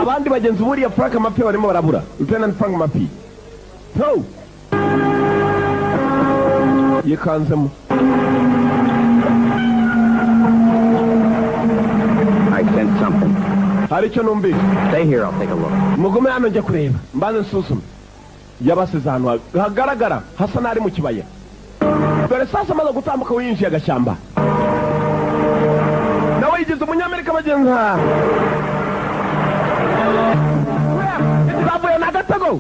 Abandi bagenzi buriya Frank Murphy barimo barabura. Lieutenant Frank Murphy ho yikanzemo. I sense something. Hari icyo numvise. Stay here, I'll take a look. Mugume hano njya kureba, mbanze nsusume. Yabasize ahantu hagaragara hasa n'ari mu kibaya. Dore sasa amaze gutambuka, winjiye agashyamba, nawe yigize umunyamerika. Bagenzi, bavuye ni agatego,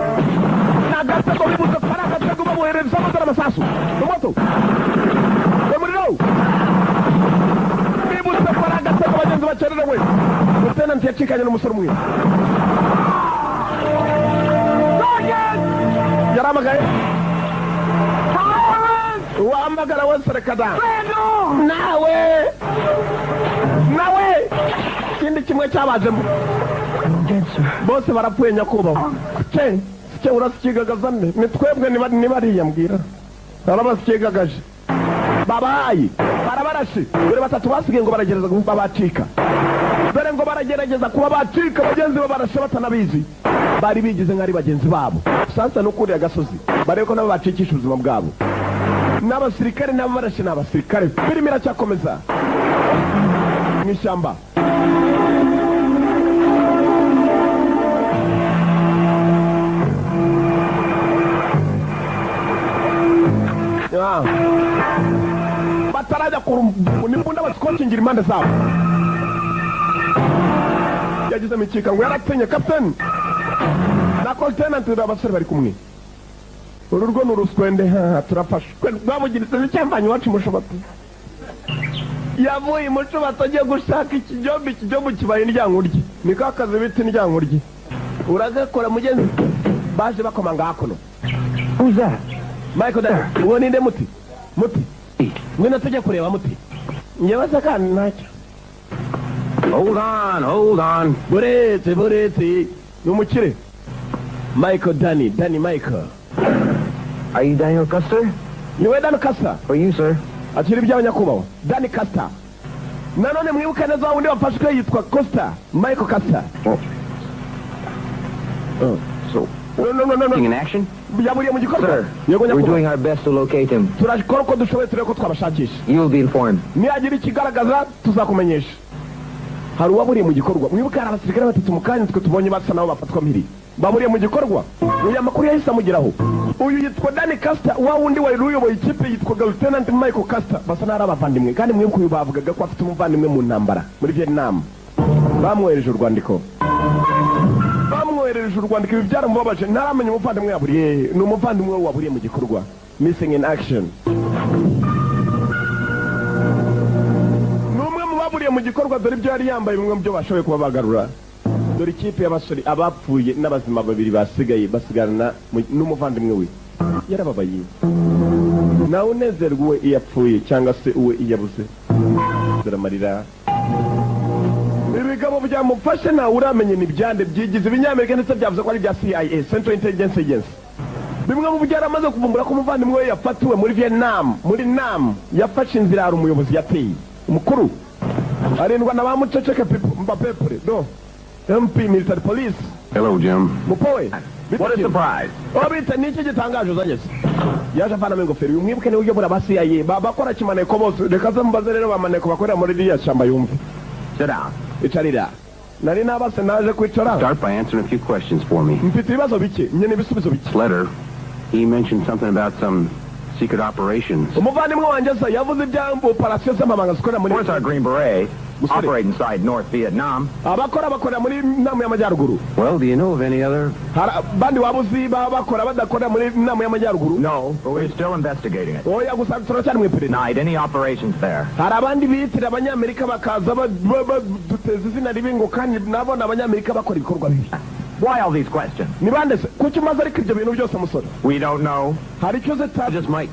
ni agatego. Bibutse ko ari agatego, bamuherezamo. Dore amasasu, umuto, umuriro. Bibutse ko ari agatego, bagenzi bakererewe. Lieutenant yacikanye n'umusore umwe, yaramagaye uwahamagara wese. Reka da, nawe nawe ikindi kimwe cyabajemo. Bose barapfuye, nyakubahwa. Ce ce, urasikigagaza nde? Ni twebwe, niba ariya mbwira, arabasikigagaje. Babahaye barabarashe. Dore batatu basigaye ngo baragerageza kuba bacika. Dore ngo baragerageza kuba bacika, bagenzi bo barashe batanabizi, bari bigize nk'ari bagenzi babo. Sasa n'ukuriye agasozi barebe ko nabo bacikisha ubuzima bwabo. N'abasirikare nabo barashe, ni abasirikare. Filime iracyakomeza mu ishyamba. Ah. Batarajya ku n'imbunda, basikokingira impande zabo. Yagizemo ikikango, yaratinye. Kapiteni na lieutenant, abasore bari kumwe. Uru rwo ni uruswende. Ha, turafashwe. Rwabugiritse n'icyamvanye iwacu Mushobati. Yavuye Imushobati agiye gushaka ikijombo. Ikijombo kibaye indyankurye, niko akazi bita indyankurye. Uragakora mugenzi. Baje bakomanga hakuno. Who's that? Michael Dani, uwo ninde? Muti, muti, ngwino tujye kureba. Muti, njyewe se kandi ntacyo. Hold on, hold on. Buretse, buretse, ni umukire Michael Dani, Dani Michael. Are you Daniel Custer? Niwe Dani Custer? For you, sir. Akira ibyawe, nyakubahwa Dani Custer. Nanone mwibuke neza, wa wundi wafashwe yitwa Costa, Michael Custer. Oh. So, No, no, no, no, no. in action? Yaburiye mu gikorwa. Sir, Yego, we're nyakubahwa. doing our best to locate him. Turakora uko dushoboye turebe ko twabashakisha. You will be informed. Nihagira ikigaragaza tuzakumenyesha. Hari uwaburiye mu gikorwa. Mwibuke hari abasirikare batatu mu kanya twe tubonye basa nabo bafatwa mpiri, baburiye mu gikorwa. Uyu amakuru yahise amugeraho. Uyu yitwa Danny Custer, wa wundi wari uyoboye ikipe yitwaga Lieutenant Michael Custer. Basa n'ari abavandimwe. Kandi mwibuke uyu bavugaga ko afite umuvandimwe mu ntambara muri Vietnam. Bamwohereje urwandiko, bamwoherereje urwandiko. Ibi byaramubabaje, ntaramenya umuvandimwe yaburiye. Ni umuvandimwe we waburiye mu gikorwa, missing in action. Ni umwe mu baburiye mu gikorwa. Dore ibyo yari yambaye, bimwe mu byo bashoboye kuba bagarura. Dore ikipe y'abasore, abapfuye n'abazima babiri basigaye, basigarana n'umuvandimwe we. Yarababaye. Nawe unezerwa uwe iyo apfuye cyangwa se uwe iyo abuze. Dore amarira. Ibigabo byamufashe ntawe uramenye ni byande. Byigize ibinyamerika, ndetse byavuze ko ari ibya CIA, Central Intelligence Agency. Bimwe mu byaramaze kuvumbura ko umuvandimwe we yafatiwe muri Vietnam, muri Nam. Yafashe inzira, hari umuyobozi yateye umukuru, arindwa na ba muceceke mbapepure do MP, military police. Hello, Jim. Mupowe. What a surprise. Oh, bita ni iki gitangaje uzanye se? Yaje avanamo ingofero. Uyu mwibuke niwe uyobora ba CIA, bakora kimaneko bose. Reka ze mubaze rero bamaneko bakorera muri ririya shyamba yumve. Sit down. Icarira, nari nabase naje kwicara. Start by answering a few questions for me. Mfite ibibazo bike nyine, ibisubizo bike. Letter, he mentioned something about some secret operations. Umuvandimwe wanjye se yavuze ibya operasiyo z'amabanga zikorera muri Of course, our Green Beret Musore. operate inside North Vietnam. Abakora bakorera muri Nama y'Amajyaruguru. Well, do you know of any other? Hari bandi waba uzi baba bakora badakorera muri Nama y'Amajyaruguru? No, but we're still investigating it. Oya, gusa turacyari mu iperereza. Denied any operations there. Hari abandi bitira abanyamerika bakaza baduteza izina ribi, ngo kandi nabo ni abanyamerika bakora ibikorwa bibi. Why all these questions? Ni bande se? Kuki umaze ariko ibyo bintu byose, musore? We don't know. Hari icyo uzi tazi? Just Mike.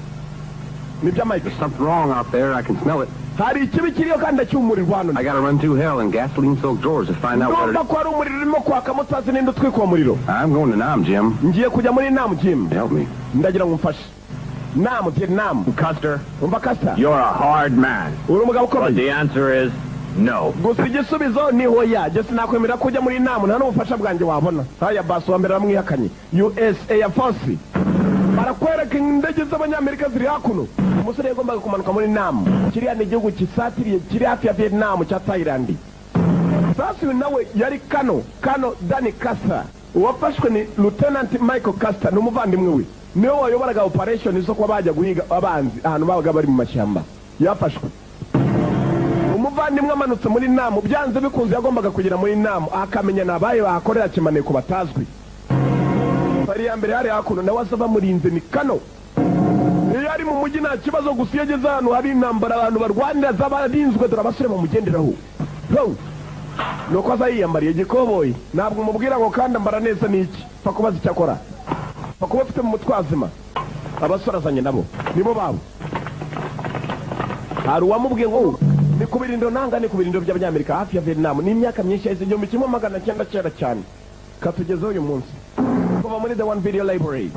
Ni bya Mike. There's something wrong out there. I can smell it. Hari ikibi kiriyo kandi ndacyumurirwa hano. I gotta run through hell and gasoline-soaked drawers to find out what it Ndumva is. ko hari umuriro urimo kwaka, mutazi ninde utwika uwo muriro. I'm going to Nam, Jim. Ngiye kujya muri Nam, Jim. Help me. Ndagira ngo umfashe. Nam, Vietnam. Custer, Umva Custer, you're a hard man. uri umugabo But ukomeye. the answer is no. Gusa igisubizo ni hoya. Jye sinakwemerera ko ujya muri Nam, nta n'ubufasha bwanjye wabona. Haya basi, uwa mbere aramwihakanye. US Air Force, barakwereka indege z'abanyamerika ziri hakuno. Umusore yagombaga kumanuka muri Nam. Kiriya ni igihugu kisatiriye, kiri hafi ya Vietnam cya Thailand. Sasa uyu nawe yari kano kano Danny Custer. Uwafashwe ni Lieutenant Michael Custer, ni umuvandimwe we, niwe wayoboraga operation zo kuba bajya guhiga abanzi ahantu babaga bari mu mashyamba. Yafashwe. Umuvandimwe amanutse muri Nam, byanze bikunze yagombaga kugera muri Nam akamenya nabaye bahakorera kimaneko batazwi. Bari ya mbere hari hakuno, nawe aza bamurinze. Ni kano. Iyo ari mu mujyi nta kibazo, gusa iyo ageze ahantu hari intambara, abantu barwanira z'abarinzwe. Dore abasore bamugenderaho. Ho! Nuko aza yiyambariye gikoboyi. Ntabwo umubwira ngo kandi ambara neza ni iki, pfa kubaza icyo akora, pfa kuba afite mu mutwe hazima. Abasore azanye nabo nibo babo. Hari uwamubwiye ngo ni ku birindiro nanga, ni ku birindiro by'abanyamerika hafi ya Vietnam. Ni imyaka myinshi yahise, 1900 kera cyane. Katugezeho uyu munsi kuva muri The One Video Library.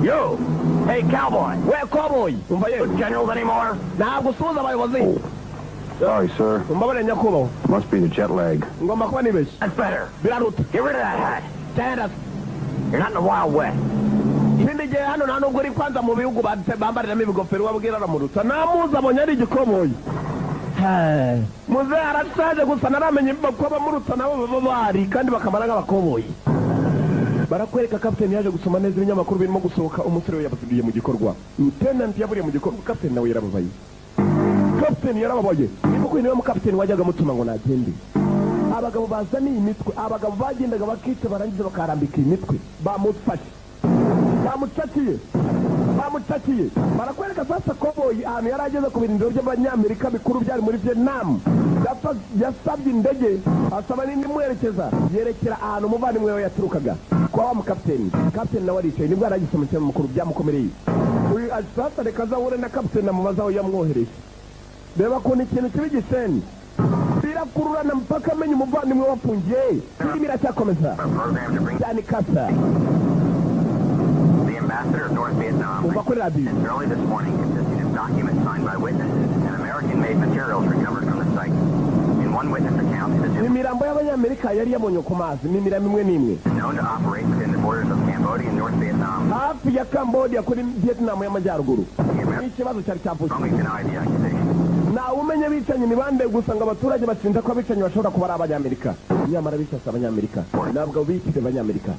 You! Hey, cowboy! We cowboy, umva yewe. Generals anymore? Ntabwo usuhuza abayobozi. Sorry, sir. Umbabarire, nyakubahwa. Must be the jet lag. Ngomba kuba nibeshye. That's better. Biraruta. Get rid of that hat. Tera. You're not in the Wild West. Ikindi gihe hano nta nubwo uri kwanza mu bihugu bambariramo ibigofero. Wabwira aramuruta, namuzi abonye ari igikoboyi. Muze arashaje, gusa naramenye ko abamurutsa nabo baba bahari kandi bakamara nk'abakoboyi. Barakwereka kapiteni yaje gusoma neza ibinyamakuru birimo gusohoka. Umusore we yabasubiye mu gikorwa, lieutenant yaburiye mu gikorwa. Kapiteni nawe yarababaye, kapiteni yarababaye. Niba niwe mukapiteni wajyaga mutuma ngo nagende, abagabo bazaniye imitwe, abagabo bagendaga bakica barangiza bakarambika imitwe, bamufashe, bamucakiye, bamucakiye. Barakwereka sasa koboyi ahantu yari ageze ku birindiro by'abanyamerika bikuru byari muri Vietnam. Yasabye indege, asaba n'indi imuherekeza, yerekera ahantu umuvandimwe we yaturukaga kwa wa mukapiteni. Kapiteni nawe aricaye, nibwo yari agisoma mukuru, byamukomereye. Uyu sasa reka azahure na kapiteni amubaza aho yamwohereje. Reba ukuntu ikintu kiba igiseni birakururana mpaka amenya umuvandimwe wafungiye. Filimi iracyakomeza cyane kasa. The ambassador of North Vietnam Umva kuri radiyo. early this morning consisting of documents signed by witnesses and American-made materials recovered from the site. In one witness account, it is Imirambo y'abanyamerika yari yabonye ku mazi ni imirambo imwe n'imwe known to operate within the borders of Cambodia and North Vietnam. Hafi ya Cambodia kuri Vietnam y'Amajyaruguru. Ni ikibazo cyari cyavutse. Strongly denied the accusation. Ntawe umenya abicanyi ni bande, gusa ngo abaturage bashinja ko abicanyi bashobora kuba ari abanyamerika, nyamara bicasa abanyamerika ntabwo bitire abanyamerika,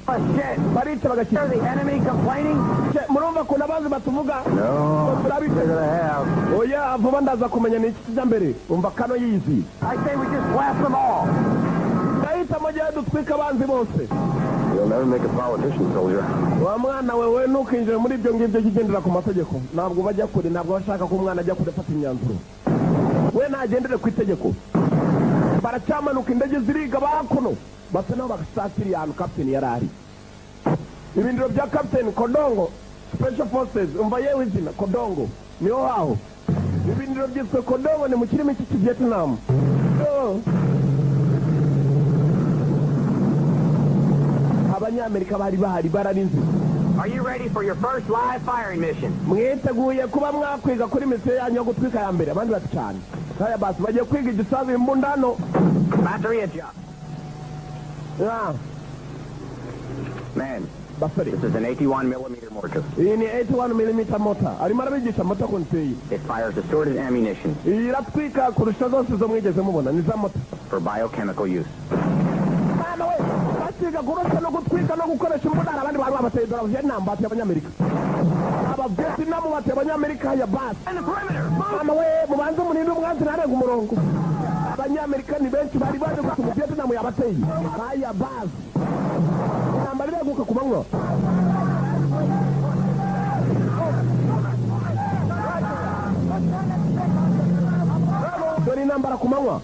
barica bagakira. The enemy complaining? Murumva ukuntu abazi batuvuga ngo turabica. Oya, vuba ndaza kumenya ni iki kijya mbere. Umva kano yizi. I say we just blast them all. Ndahitamo gihe dutwika abanzi bose. You'll never make a politician, soldier. Wa mwana wewe, ntukinjire muri ibyo ngibyo, jya ugendera ku mategeko. Ntabwo bajya kure, ntabwo bashaka ko umwana ajya kure afata imyanzuro. We nagendere ku itegeko. Baracyamanuka, indege ziriga bakuno, basa naho basatiriye ahantu kapiteni yari ari, ibindiro bya kapiteni Kodongo Special Forces. Umva yewe, izina Kodongo niho haho ibindiro byiswe Kodongo, ni mu kirimi cy'Ikivietnam. Oh. Abanyamerika bari bahari bararinze. Are you ready for your first live firing mission? Mwiteguye kuba mwakwiga kuri misiyo yanyu yo gutwika ya mbere? Abandi bati cyane. Haya basi, bagiye kwiga igisasu, imbundano. Battery adjust. Ah, Man, basore. This is an 81 millimeter mortar. Iyi ni 81 mm mortar. Arimo arabigisha mortar ukuntu iteye. It fires assorted ammunition Iyi iratwika kurusha zose zo mwigeze mubona, ni za mortar for biochemical use. Mwana we, bakiga kurasa no gutwika no gukoresha imbunda. Hari abandi bantu babateye, dore Vietnam bateye abanyamerika, aba Vietnam bateye abanyamerika. Ya basi. And the perimeter. Mama we, mubanze muninde umwanzi ntarenga umurongo. Abanyamerika ni benshi, bari baje gusa mu Vietnam yabateye. Haya basi, intambara ireguka ku manywa. Dore intambara ku manywa.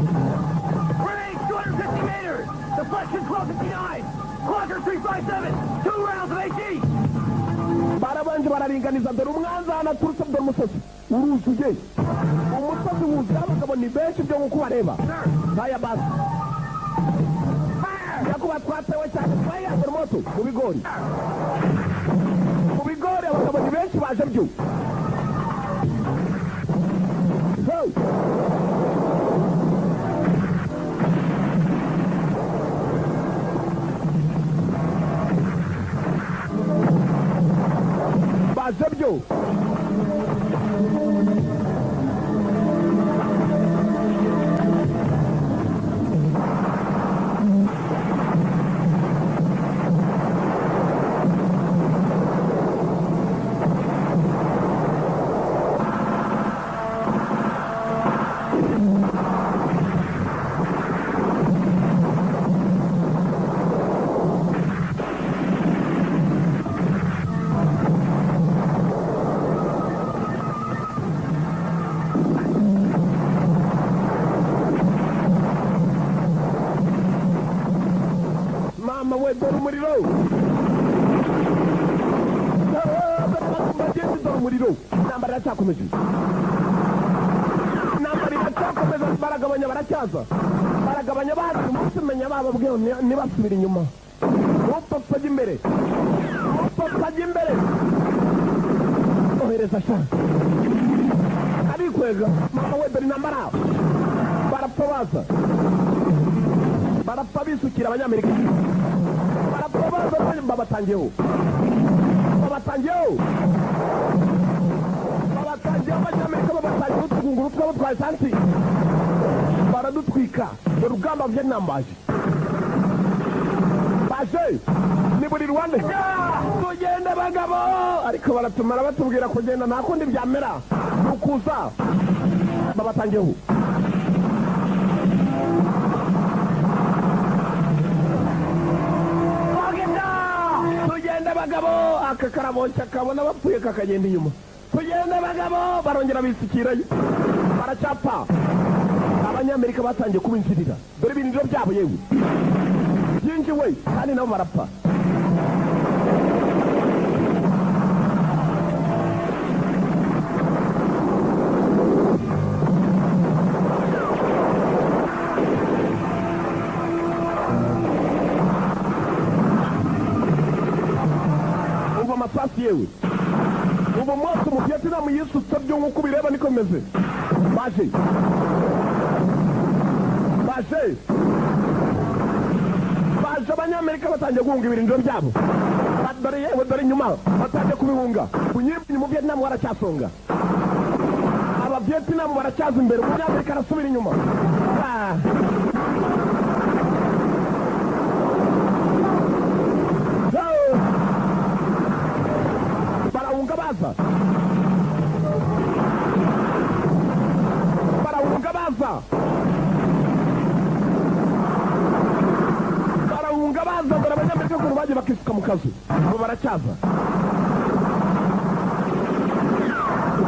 Grenade 250 meters. Deflection 1259. Quadra 357. Two rounds of AG. Barabanje bararinganiza. Dore umwanzi ahantu aturutse, dore umusozi uruzuye, umusozi wuzuye abagabo, ni benshi byo nk'uko ubareba. Haya basi, yakuba twatewe cyane. Fire, dore moto mu bigori, mu bigori. Abagabo ni benshi baje byo. Hey! Baje byo. Mama we, dore umuriro. Bagenzi, dore umuriro. Intambara iracyakomeje, intambara iracyakomeza. Baragabanya, baracyaza, baragabanya bazi umunsi umenya bababwiye ntibasubire inyuma. Upfa ajya imbere, upfa ajya imbere. Ohereza sha arikwega. Mama we, dore intambara. Barapfa baza, barapfa bisukira abanyamerika, barapfa baza. Babatangiyeho, babatangiyeho, babatangiyeho abanyamerika, babatangiyeho. Batungura utwabo twa esansi, baradutwika. Dore urugamba, Vietnam baje, baje ni buri ruhande. Tugende bagabo, ariko baratumara batubwira kugenda, nta kundi byamera, ni ukuza babatangeho. Tugende bagabo. Aka karaboshya kabona bapfuye kakagenda inyuma. Tugende bagabo. Barongera bisukirayo, baracyapfa. Abanyamerika batangiye kubinjirira. Dore ibirindiro byabo yewe byinjiwe, kandi nabo barapfa. Umva amasasu yewe, ubu mwose mu Vietnam yisutse byo, nk'uko ubireba niko bimeze. Baje, baje, baje. Abanyamerika batangiye guhunga ibirindiro byabo. Dore yewe, dore inyuma batangiye kubihunga. Unyibye mu Vietnam waracyasonga, aba Vietnam baracyaza imbere, umunyamerika arasubira inyuma. Ah. Oh. Barahunga baza, barahunga baza, barahunga baza. Dore abanyamerika ukuntu bagiye bakisuka mu kazu. Abo baracyaza,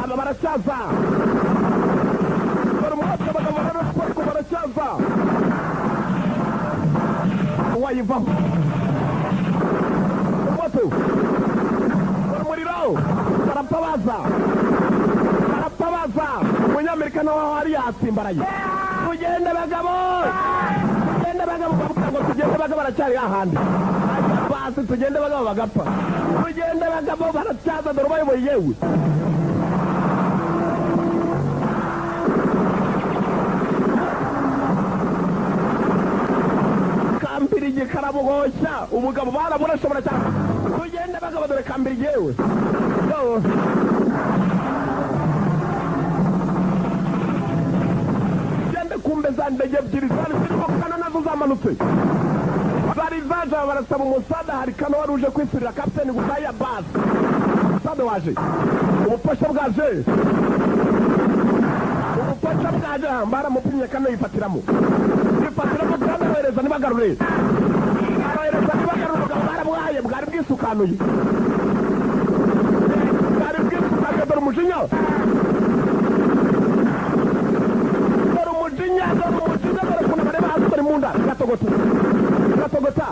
aba baracyaza. Dore umwotsi, abagabo bararutwa, ariko baracyaza. Wayivaho umwotsi, dore umuriro. Barapfa baza, barapfa baza. Umunyamerika nawe aho ari yatsimbaraye. Tugende bagabo, tugende bagabo. Bavuga ngo tugende bagabo, baracyari hahandi basi. Tugende bagabo, bagapfa. Tugende bagabo, baracyaza. Dore bayoboye yewe. Kambirigi karabugoshya umugabo, baraburashobora cyane. Tugende bagabo, dore kambirigi yewe. Yo. Gende kumbe za ndege ebyiri zari zirimo kano nazo zamanutse, zari zaje barasaba umusada. Hari kano wari uje kwisurira kapiteni gusa ya basi. Umusada waje, ubufasha bwaje, ubufasha bwaje. Baramupimye kano yifatiramo, yifatiramo kandi arohereza ntibagarure, arohereza ntibagarure. Ubugabo barabuhaye, bwari bwisukanuye, bwari bwisukanuye. Dore umujinya, dore umujinya, dore umujinya, dore ukuntu bareba hasi. Dore mu nda gatogota, gatogota.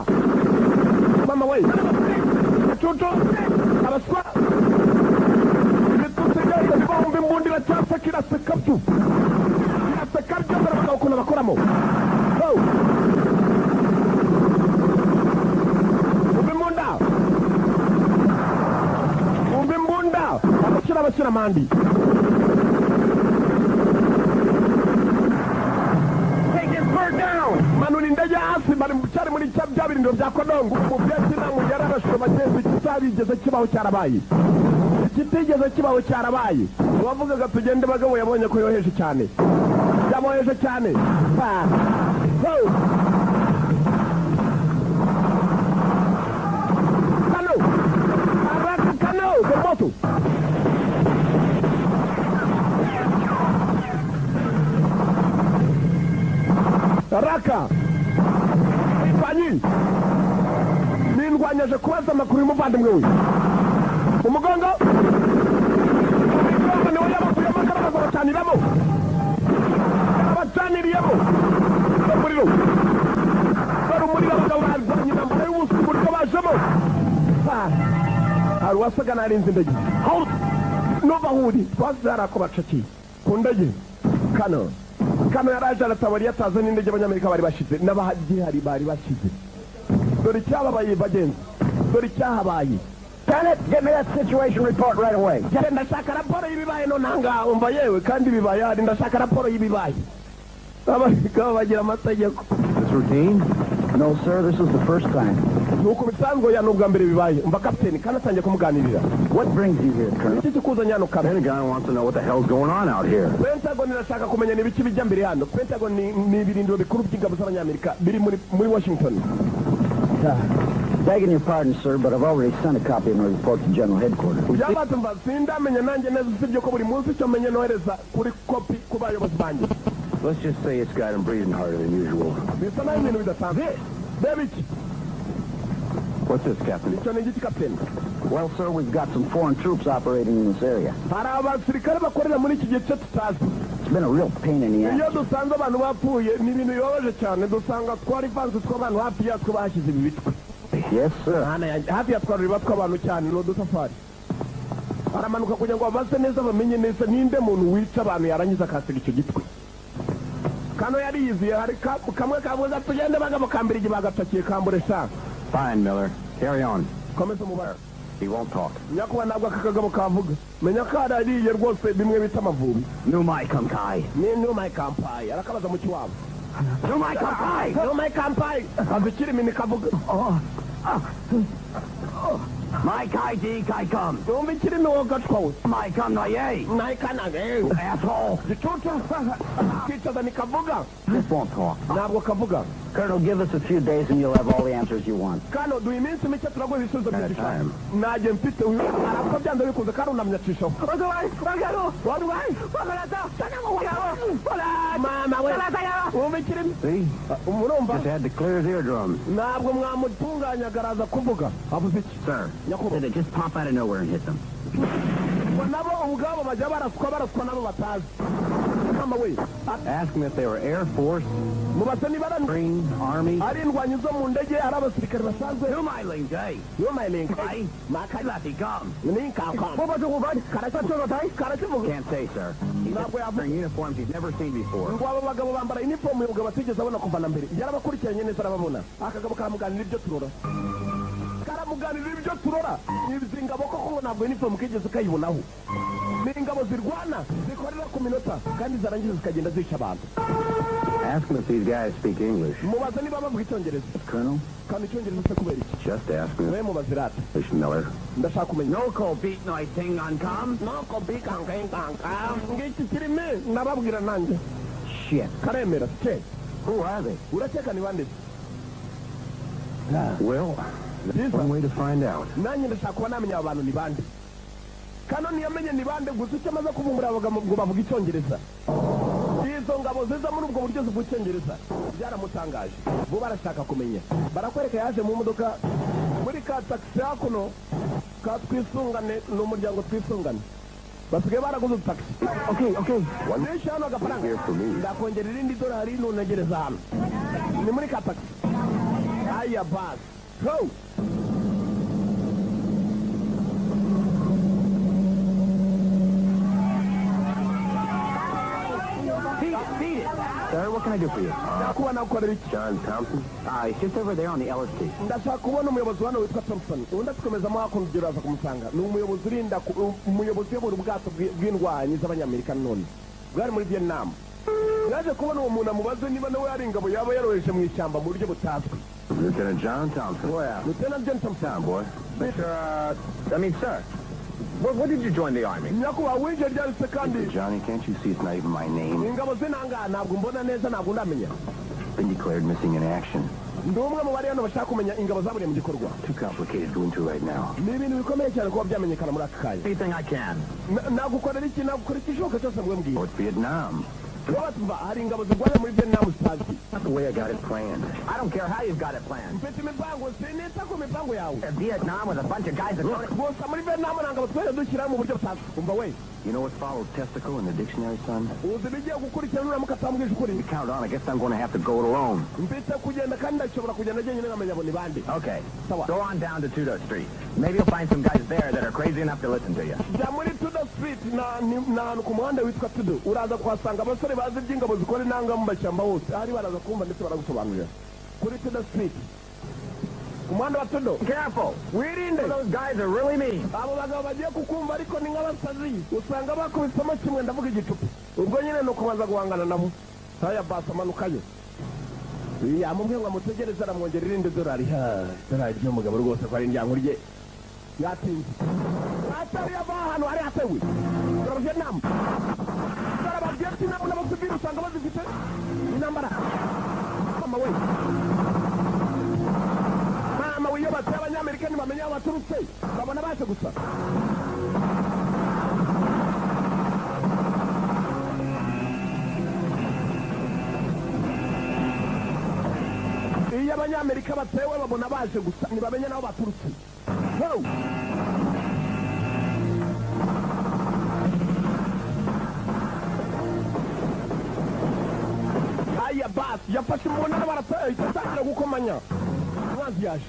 Mama we, cucu abaswa ibitutsi byose ntibahumva. Imbunda iracyaseka, iraseka byo, iraseka byo. Dore abagabo ukuntu bakoramo. Oh. Umva imbunda, umva imbunda, abashyira, abashyira amandi. Take this bird down! Manura indege hasi. Bari cyari muri cya bya birindiro bya Kodongo mu Vietnam. Yararashwe bagenzi. Kitabigeze kibaho cyarabaye, ikitigeze kibaho cyarabaye. Uwavugaga tugende bagabo yabonye ko yoheje cyane, yaboheje cyane. Ah. Oh. Kano araka kano moto. Raka Ifanyi nindwanyaje kubaza amakuru y'umuvandimwe we. Umugongo, umugongo niwe yabakuyemo akarabaza, bacaniramo, bacaniriyemo umuriro. Dore umuriro, abagabo barwanya intambara y'ubusa, uburyo bajemo. Ah, hari uwasaga n'arinze indege nuva aho uri twazize hari ako bacakiye ku ndege. Kano kano yaraje aratabara, yataze n'indege abanyamerika bari bashize n'abagihari bari bashize. Dore icyababaye bagenzi, dore icyahabaye. Bennett, get me that situation report right away. Njye ndashaka raporo y'ibibaye none ahangaha. Umva yewe, kandi ibibaye hari, ndashaka raporo y'ibibaye. Abagabo bagira amategeko. It's routine? No, sir, this is the first time. Nuko bisanzwe ya n'ubwa mbere bibaye. Umva kapiteni kandi atangiye kumuganirira. What brings you here, Colonel? Iki kikuzanye hano, kare? Pentagon wants to know what the hell's going on out here. Pentagon irashaka kumenya n'ibiki bijya mbere hano. Pentagon ni ibirindiro bikuru by'ingabo z'Abanyamerika biri muri Washington. Begging your pardon, sir, but I've already sent a copy of my report to General Headquarters. Byabatse mva sindamenya nanjye neza, usibye ko buri munsi icyo menye nohereza kuri kopi ku bayobozi banjye. Let's just say it's got him breathing harder than usual. Bisa naho ibintu bidasanzwe. Reba iki. What's this, Captain? Icyo ni igiki, kapiteni? Well, sir, we've got some foreign troops operating in this area. Hari abasirikare bakorera muri iki gice tutazi. It's been a real pain in the ass. Iyo dusanze abantu bapfuye, ni ibintu bibabaje cyane. Dusanga twari vanze tw'abantu hafi yatwo bahashyize ibi bitwe. Yes, sir. Hana yanjye, hafi ya twaruri tw'abantu cyane ni udutafari. Baramanuka kugira ngo babaze neza, bamenye neza ninde muntu wica abantu yarangiza akasiga icyo gitwe. Kano yari yiziye hari kamwe kavuze tugende, bagabo kambere igihe bagatakiye kambure sha. Fine, Miller. Carry on. Komeza umubare. He won't talk. Nyakuba, ntabwo aka kagabo kavuga, menya ko arariye rwose bimwe bita amavubi. Numai Kamkai. Ni numai kampai, arakabaza mu kiwabo. Numai Kampai! Numai kampai, azi ikirimi nikavuga. My Kai Di Kai Cum. Numva ikirimi wowe gacwa we. My Cum Na Ye. Nayikanage. Asshole. Gicucu kicaza nikavuga. This won't talk. Ntabwo kavuga. Colonel, give us a few days and you'll have all the answers you want. Kano duha iminsi mike, turaguha ibisubizo At a byinshi. time. Najye mfite uyu arapfa byanze bikunze kandi unamyacishaho. Mama we, wumva ikirimi. See? Murumva. Just had to clear his eardrums. Ntabwo mwamutunganyaga, araza kuvuga. Avuze iki? Sir. Nyakubahwa. Did it just pop out of nowhere and hit them? Ngo nabo ubwabo bajya baraswa nabo batazi. Mama we. Ask them if they were Air Force, Mubase niba ari Marine, Army. ari indwanyi zo mu ndege, ari abasirikare basanzwe. Numai Ling Jay. Yumayilinga. Makalati Gum. Karakivuga. Can't say, sir. He's Ntabwo yavuga. wearing uniforms he's never seen before. Ngo abo bagabo bambara inifomu y'ubwo batigeze abona kuva na mbere. Yarabakurikiranye neza, arababona. Akagabo karamuganira ibyo turora, karamuganira ibyo turora. Izi ngabo koko ngo ntabwo inifomu kigeze kayibonaho. Ni ingabo zirwana, zikorera ku minota, kandi zarangiza zikagenda zica abantu. Ask him if these guys speak English. Mubaze niba bavuga Icyongereza. Colonel? Kandi Icyongereza se kubera iki? Just ask him. We mubaze rata. English, Miller. Ndashaka kumenya. No beat no ting on com. Noko bikankankanka ngiki kirimi nababwira nanjye. Shit. Karemera ke. Who are they? Urakeka ni bande? Well, that's one way to find out. Nanjye ndashaka kuba namenya abo bantu ni bande. Kano ntiyamenye ni bande, gusa icyo amaze kuvumbura, abaga ngo bavuga Icyongereza. Izo ngabo ziza muri ubwo buryo zivuga Icyongereza byaramutangaje. Bo barashaka kumenya. Barakwereka yaje mu modoka muri ka taxi hakuno ka Twisungane. Ni umuryango Twisungane, basigaye baraguze taxi. Okay. Nishyura hano agafaranga. Here for me. Ndakongera irindi dorari nunegereza hano. Ni muri ka taxi. Aya basi go. Beat it, beat it. Sir, what can I do for you? Nakuba nagukorera iki? John Thompson? He's just over there on the LST. Ndashaka kubona umuyobozi hano witwa Thompson. Undi atukomezamo hakuno, uraza kumusanga. Ni umuyobozi urinda umuyobozi uyobora ubwato bw'indwanyi z'Abanyamerika none bwari muri Vietnam. Yaje kubona uwo muntu, amubaze niba nawe hari ingabo yaba yaroheje mu ishyamba mu buryo butazwi. Lieutenant John Thompson. Boy, Lieutenant John Thompson. Down, boy. I mean, sir. When did you join the army? Nyakubahwa, winjiye ryanditse kandi? Johnny, can't you see it's not even my name? Ingabo zinangaha ntabwo mbona neza, ntabwo ndamenya. Been declared missing in action. Ndi umwe mu bari hano bashaka kumenya ingabo zaburiye mu gikorwa. Too complicated to go into right now. Ni ibintu bikomeye cyane kuba byamenyekana muri aka kanya. Anything I can. Nagukorera iki? Nagukora ikishoboka cyose, mwe mbwira. Oh, it's Vietnam. Baba, hari ingabo zirwana muri Vietnam zitazwi. Not the way I got it planned. I don't care how you've got it planned. Mfite imipango, sinita ku mipango yawe. Vietnam with a bunch of guys that don't... Gusa muri Vietnam nta ngabo twari dushyira mu buryo butazwi. Umva we. You know what follows testicle in the dictionary, son? Uzi ibigiye gukurikira nuramuka atambwije ukuri? You count on, I guess I'm going to have to go it alone. Mfite kugenda kandi ndashobora kugenda njyenyine nkamenya abo ni bande. Okay. Sawa. Go on down to Tudo Street. Maybe you'll find some guys there that are crazy enough to listen to you. Jya muri Tudo Street, ni ahantu ku muhanda witwa Tudo. Uraza kuhasanga abasore bazi iby'ingabo zikora inanga mu mashyamba hose ahari, baraza kumva ndetse baragusobanurira kuri Tudo Street, ku muhanda wa Tudo. Careful! Wirinde. Those guys are really mean. Abo bagabo bagiye kukumva, ariko ni nk'abasazi, usanga bakubisemo kimwe, ndavuga igicupa. Ubwo nyine ni ukubanza guhangana nabo. Haya basi, amanukayo. Yamubwiye ngo amutegereze, aramwongera irindi dorari. Ha, dorari ry'umugabo rwose ko ari indyango rye. Yatinze atari ava ahantu hari hatewe. Dore Vietnam, dore aba Vietnam n'abasivili usanga bazifite intambara. Mama we, mama we, iyo bateye Abanyamerika ntibamenya aho baturutse, babona baje gusa. Iyo Abanyamerika batewe babona baje gusa, ntibamenya n'aho baturutse. Ho! Aya basi yafashe umunara, barateye, atangira gukomanya. Umwanzi yaje.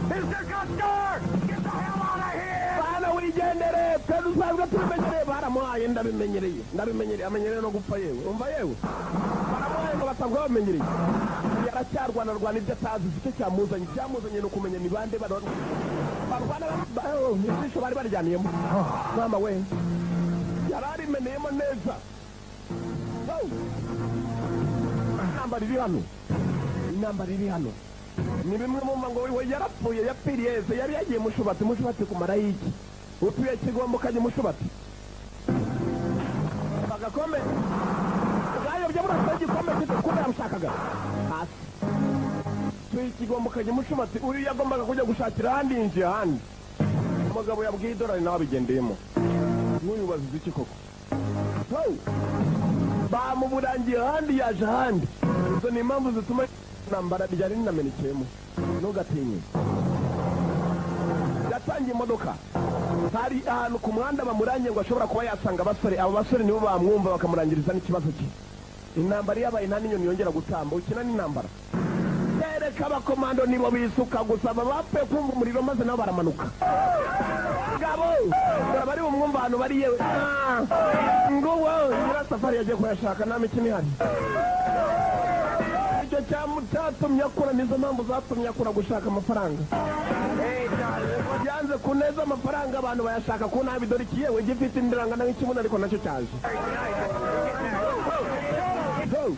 Mr. Custer! Get the hell out of here! Bana, wigendere, twe dusanzwe tubimenyereye. Baramuhaye, ndabimenyereye, ndabimenyereye, amenyereye no gupfa. Yewe, umva yewe, baramuhaye ngo basanzwe babimenyereye. Yaracyarwana, rwana ibyo atazi. Icyo cyamuzanye, cyamuzanye ni ukumenya ni bande barwana. Ijisho bari baryaniyemo. Mama we, yari arimeneyemo neza. Oh! Intambara iri hano, intambara iri hano ni bimwe mu ngo we yarapfuye, yapfiriye ese? Yari yagiye Mushubati. Mushubati kumara iki? Utuye Kigombo ukajya Mushubati? Agakombe bwayobye, burasa igikombe gito kuba yamushakaga hasi. Tuye Kigombo ukajya Mushubati? Uyu yagombaga kujya gushakira ahandi, yinjiye ahandi. Umugabo yabwiye idolari, nawe abigendeyemo. Nk'uyu bazize iki koko? Ho! Bamuburangiye ahandi, yaje ahandi. Izo ni impamvu zituma intambara ryari rinamenekeyemo. Ntugatinye. Yatangiye imodoka, hari ahantu ku muhanda bamurangiye ngo ashobora kuba yasanga abasore. Abo basore nibo bamwumva, bakamurangiriza n'ikibazo cye. Intambara yabaye, nta n'inyoni yongera gutamba. Ukina n'intambara. Yereka abakomando, nibo bisuka gusa, baba bapfuye kumva umuriro maze nabo baramanuka. Ngabo bari bumwumva ahantu bari. Yewe, nguwo nyirasafari yagiye kuyashaka, nta mikino ihari. Icyo cyatumye akura, nizo mpamvu zatumye akura gushaka amafaranga. Yanze ku neza amafaranga, abantu bayashaka ku nabi. Dore iki yewe gifite indirangana nk'ikibuno, ariko nacyo cyaje. Go!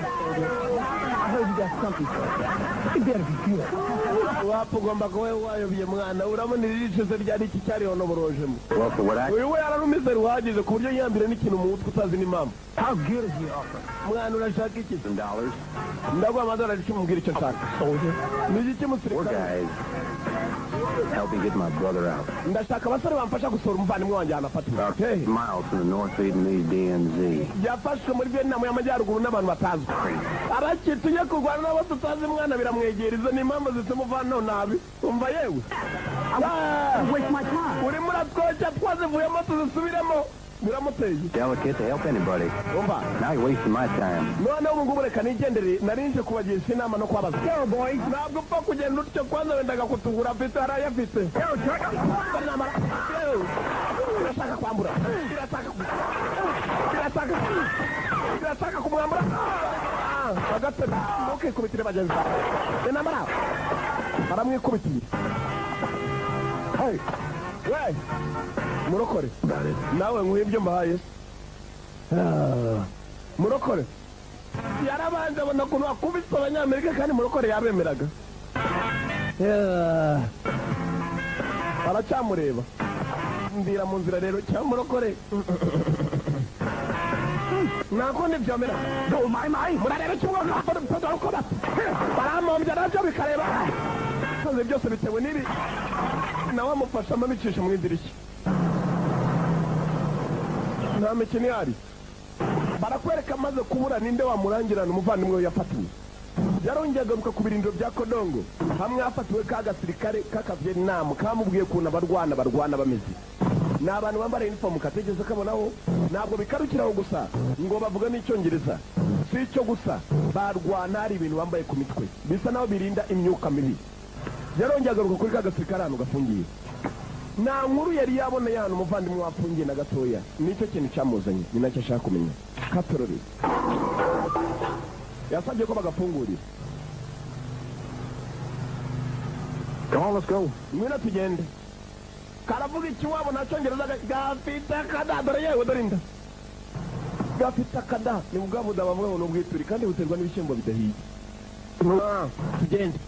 I heard you got something. It better be good. Wapfa, ugomba kuba wayobye mwana. Urabona iri ricuze ryari iki cyariho n'uburojemo. Well, for what I Uyu we yararumize ruhagije ku buryo yiyambira n'ikintu mu mutwe utazi n'impamvu. How good is the offer? Mwana, urashaka iki? Dollars. Ndaguha amadolari 10, mbwira icyo nshaka. Soldier. Ni iki Four musirikare? guys help me get my brother out. Ndashaka abasore bamfasha gusohora umuvandimwe wanjye ahantu afatiwe. About Hehe? miles from the North Vietnamese DMZ. Yafashwe muri Vietnam y'Amajyaruguru n'abantu batazwi. Abaki tujye kurwana n'abo tutazi? Mwana, biramwegera. Izo ni impamvu zituma uvanaho nabi. Umva yewe. Ah! Waste my time. Urimo uratwoshya, twazivuyemo tuzisubiremo. Biramuteye. Delicate to help anybody. Umva. Now you're wasting my time. Noneho ubu ngubu reka nigendere, narinje kubagisha inama no kubabaza. Ntabwo upfa kugenda utyo. Kwanza wendaga kutugura, afite, arayafite. Irashaka kwambura, irashaka, irashaka, irashaka kumwambura. Agatebe, ntukikubitire bagenzi bawe. Intambara baramwikubitiye. Hey, we murokore. About it. Nawe nguhe ibyo mbahaye. Ah, murokore yarabanje abona ukuntu akubise Abanyamerika, kandi murokore yabemeraga. Yeah. Aracyamureba mbira mu nzira rero cyangwa murokore, nta kundi byomera. Murareba kimwe uko baramumbya nabyo bikareba. Maze byose bitewe n'ibi, nawe amufashamo abicisha mu idirishya. Nta mikino ihari. Barakwereka amaze kubura ninde wamurangirana umuvandimwe we yafatiwe. Yarongeye agaruka ku birindiro bya Kodongo, hamwe hafatiwe ka gasirikare k'Akavietnam kamubwiye ukuntu abarwana barwana bameze. Ni abantu bambara uniform kategeze kabonaho. Ntabwo bikarukiraho gusa ngo bavuga n'Icyongereza. Si icyo gusa, barwana hari ibintu bambaye ku mitwe bisa naho birinda imyuka mibi. Yarongeye agaruka kuri ka gasirikare ahantu gafungiye. Nta nkuru yari yabona y'ahantu umuvandimwe wafungiye na gatoya. Nicyo kintu cyamuzanye, ni nacyo ashaka kumenya. Katorori yasabye ko bagafungurira. Come on, let's go. Ngwino tugende. Karavuga ikiwabo nta cyongereza, gafite akada. Dore yewe, dore inda, gafite akada. Ni bwa buda bavuga ngo ni ubwituri kandi buterwa n'ibishyimbo bidahiye. Ah, tugende.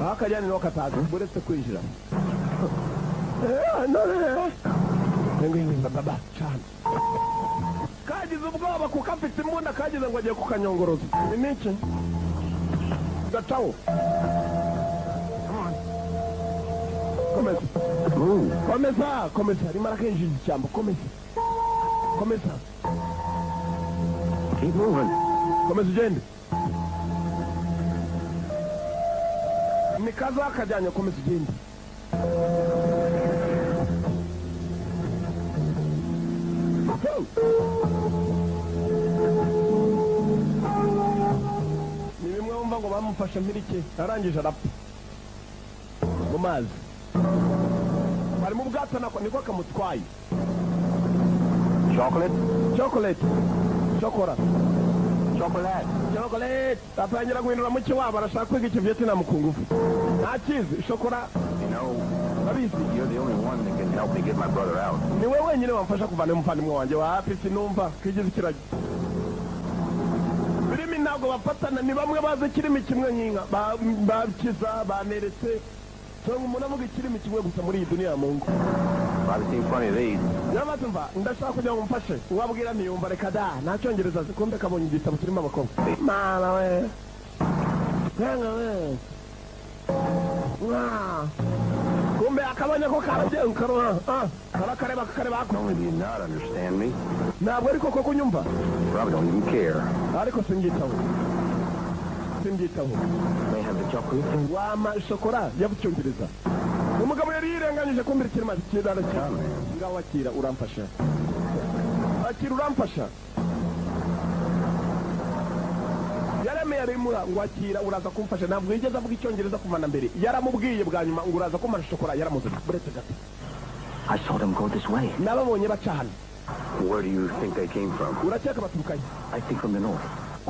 Aho akajyana niho katazi uretse kwinjira. Eh, none ngwino baba cyane. Kagize ubwoba kuko afite imbunda, kagize ngo agiye kukanyongoroza. Ni niki gacaho. Komeza, komeza, komeza. Arimo arakinjiza ishyamba. Komeza, komeza. Keep moving. Komeza ugende. Ni kaza kajyanye. Komeza ugende. Ho! Ni bimwe wumva ngo bamufashe mpirike, arangije arapfa mu mazi. Bari mu bwato, nako niko kamutwaye. Chocolate? Chocolate, shokora. Chocolate. Chocolate. Atangira guhindura muke wabo, arashaka kwiga Ikivietnam ku ngufu, ntakizi. Shokora. You know, abizi. you're the only one that can help me get my brother out. Niwe wenyine wamfasha kuvana umuvandimwe wanjye wa hafi. Sinumva kigize ikiragi. Birimi ntabwo bafatana, ni bamwe bazi ikirimi kimwe nk'inka. Bakiza baneretse cyangwa umuntu avuga ikirimi kimwe gusa muri iyi duniya ya Mungu. I've seen plenty of these. Nyamaze mva ndashaka kugira ngo umfashe. Uwabwira ntiyumva, reka da, nta cyongereza azi. Kumbe kabonye igitabo kirimo abakobwa. Mama we, mwana we. Mwa. Kumbe akabonye ko karabye karoha, ah, karakareba, kakareba Not only do you not understand me, Ntabwo ariko koko unyumva. you probably don't even care. Ariko simbyitaho, simbyitaho. May I have the chocolate? Wama shokora? Yabucyongereza umugabo yari yirenganyije. Kumbira ikirima kirara cyane. Ngaho akira uramfasha, akira uramfasha. Yaremeye arimura ngo akira uraza kumfasha. Ntabwo yigeze avuga Icyongereza kuva na mbere. Yaramubwiye bwa nyuma ngo uraza kumfasha shokora. Yaramuzanye buretse gato. I saw them go this way. Nababonye baca hano. Where do you think they came from? Urakeka baturukayo? I think from the north.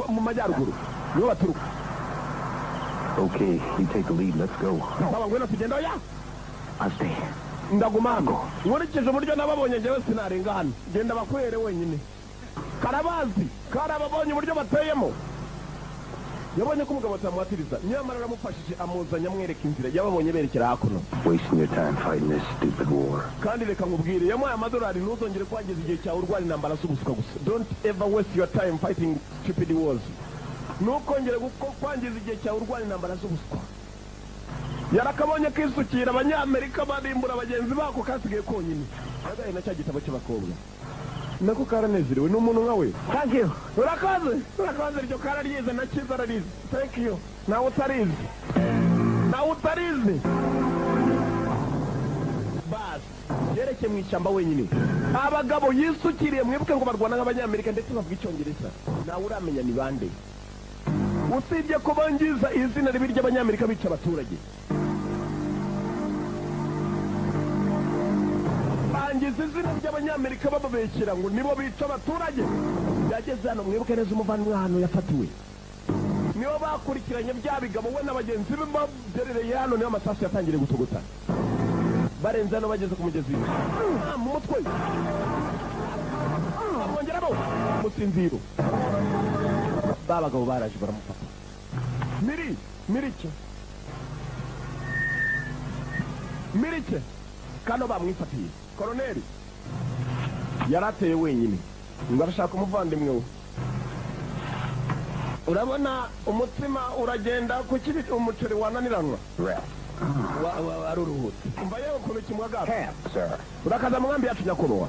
Mu majyaruguru niho baturuka. Okay, you take the lead. Let's go. Baba, ngwino tugenda. Oya. I'll stay. Ndaguma hano. Nkurikije uburyo nababonye, njyewe sinarenga hano. Genda bakwere wenyine. Karabazi, karababonye uburyo bateyemo. Yabonye ko umugabo atamuhatiriza, nyamara aramufashije, amuzanye amwereka inzira. Yababonye berekera hakuno. Wasting your time fighting this stupid war. Kandi reka nkubwire, yamuhaye amadolari. Ntuzongere kwangiza igihe cyawe urwana intambara z'ubusuka gusa. Don't ever waste your time fighting stupid wars. Ntukongere kwangiza igihe cyawe urwana intambara z'ubuswa. Yarakabonye kisukira Abanyamerika barimbura bagenzi bako, kasigaye konyine. Yagaye na cya gitabo cy'abakobwa, nako karanezerewe. Ni umuntu nka we. Thank you. Urakoze, urakoze. Iryo kararyize na cyiza ararize. Thank you. Nawe utarizi, nawe utarizi. Basi yerekeye mu ishyamba wenyine. Abagabo yisukiriye, mwibuke ngo barwana nk'Abanyamerika ndetse bavuga Icyongereza. Nawe uramenya ni bande, usibye ko bangiza izina ribi ry'Abanyamerika bica abaturage. Bangiza izina ry'Abanyamerika bababeshyira ngo nibo bica abaturage. Yageze hano, mwibuke neza umuvandimwe hano yafatiwe. Nibo bakurikiranye bya bigabo, we na bagenzi be bagerereye hano. Niyo amasasu yatangiriye gutogota. Barenze hano, bageze ku mugezi. Ah, mu mutwe bamwongeramo musinziro. Ba bagabo baraje baramufata. Miri mirike mirike kano bamwifatiye. Koroneri yarateye wenyine ngo arashaka umuvandimwe we. Urabona umutsima uragenda kuki umuceri wananiranwa? Rest. Aruruhutse. Umva yewe ukuntu kimwagara. Camp, sir. Urakaza mu nkambi yacu, nyakubahwa.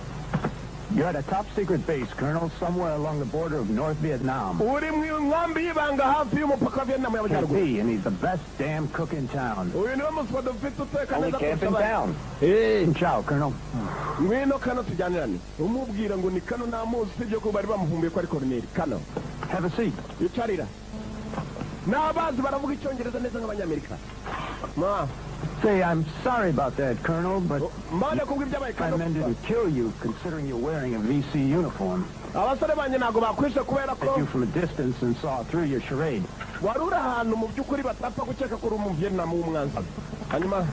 You're at a top secret base, Colonel, somewhere along the border of North Vietnam. Uri mu nkambi y'ibanga hafi y'umupaka wa Vietnam y'Amajyaruguru. KP, and he's the best damn cook in town. Uyu niwe muswa dufite uteka Only neza camp kurusha in abandi. town. Ciao, Colonel. Ngwino kano tujyanirane. Umubwira ngo ni kano, ntamuzi, usibye ko bari bamuvumbuye ko ari koroneri kano. Have a seat. Icarira. N'abazi baravuga Icyongereza neza nk'Abanyamerika ma. Say, I'm sorry about that, Colonel, but Mbane kubwo ibyabaye my kano. men didn't kill you, considering you're wearing a VC uniform. Abasore banjye ntabwo bakwishe kubera ko At you from a distance and saw through your charade. Wari uri ahantu mu by'ukuri batapfa gukeka ko uri Umuvietnam w'umwanzi. Hanyuma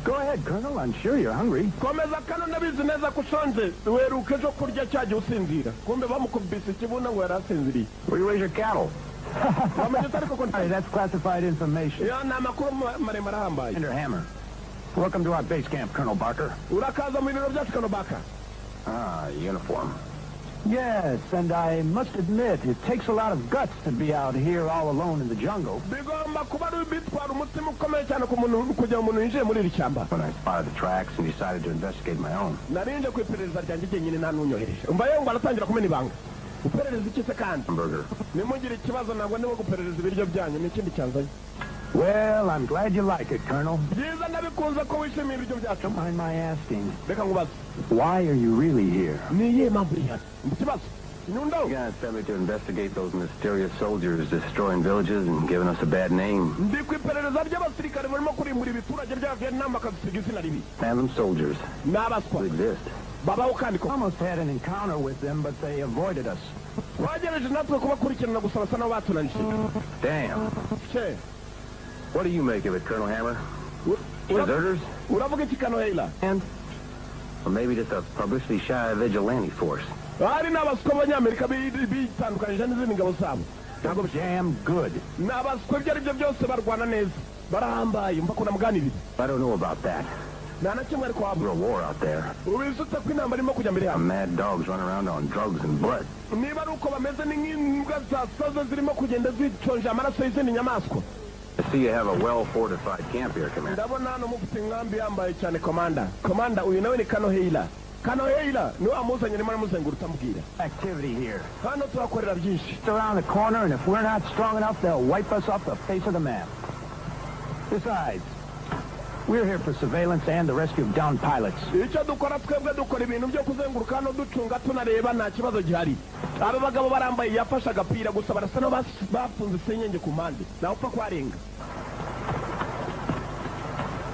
Go ahead, Colonel. I'm sure you're hungry. Komeza kano, ndabizi neza ko ushonje. Weruka ejo kurya cya gihe usinzira. Kumbe bamukubise ikibuna ngo yari asinziriye. Where you raise your cattle? Wamenye utari koko? Hey, that's classified information. Ya, ni amakuru maremare ahambaye. Commander Hammer. Welcome to our base camp, Colonel Barker. Urakaza mu biro byacu, Colonel Barker. Ah, uniform. Yes, and I must admit, it takes a lot of guts to be out here all alone in the jungle. Bigomba kuba ari bitwara umutima ukomeye cyane ku muntu kugira ngo umuntu yinjire muri iri shyamba. When I spotted the tracks and decided to investigate my own. Narinje ku iperereza ryanjye jyenyine, nta n'unyohereje. Umva yewe, ngo aratangira kumena ibanga. Uperereza iki se kandi? Hamburger. Nimugire ikibazo, ntabwo ndimo guperereza ibiryo byanyu, ni ikindi cyanzanye. Well, I'm glad you like it, Colonel. Byiza, ndabikunze ko wishimiye ibiryo byacu. Don't mind my asking, Reka nkubaze. Why are you really here? Ni iyihe mpamvu uri hano? Ikibazo nyundo. You guys sent me to investigate those mysterious soldiers destroying villages and giving us a bad name. Ndi ku iperereza ry'abasirikare barimo kurimbura ibiturage bya Vietnam bakadusiga izina ribi. Phantom soldiers Ni abaswa exist. Babaho kandi ko Almost had an encounter with them, but they avoided us. Twagerageje natwe kubakurikirana, gusa basa n'aho batunanije. Damn. Che. What do you make of it, Colonel Hammer? Deserters? Uravuga iki, Colonel Hammer? And? Or maybe just a publicity shy vigilante force. Hari n'abaswa b'Abanyamerika bitandukanyije n'izindi ngabo zabo. Ntabwo damn good. Ni abaswa, ibyo ari byo byose barwana neza, barahambaye. Mva ko namuganiriza. I don't know about that. Nta na kimwe ariko wabura. Real war out there. Ubizi ute ko intambara irimo kujya mbere yabo? Mad dogs run around on drugs and blood. Niba ari uko bameze, ni nk'imbwa zasaze zirimo kugenda ziconje amaraso y'izindi nyamaswa. I see you have a well-fortified camp here, Commander. Ndabona hano mufite inkambi yambaye cyane, commander. Commander uyu nawe ni Colonel Hammer. Colonel Hammer niwe wamuzanye, arimo aramuzengurutsa amubwira. Activity here. Hano tuhakorera byinshi. Just around the corner, and if we're not strong enough, they'll wipe us off the face of the map. Besides, we're here for surveillance and the rescue of downed pilots. Icyo dukora twebwe, dukora ibintu byo kuzenguruka hano, ducunga, tunareba, nta kibazo gihari. Aba bagabo barambaye, yafashe agapira gusa, barasa n'aho bafunze senyenge ku mpande, ntawe upfa kuharenga.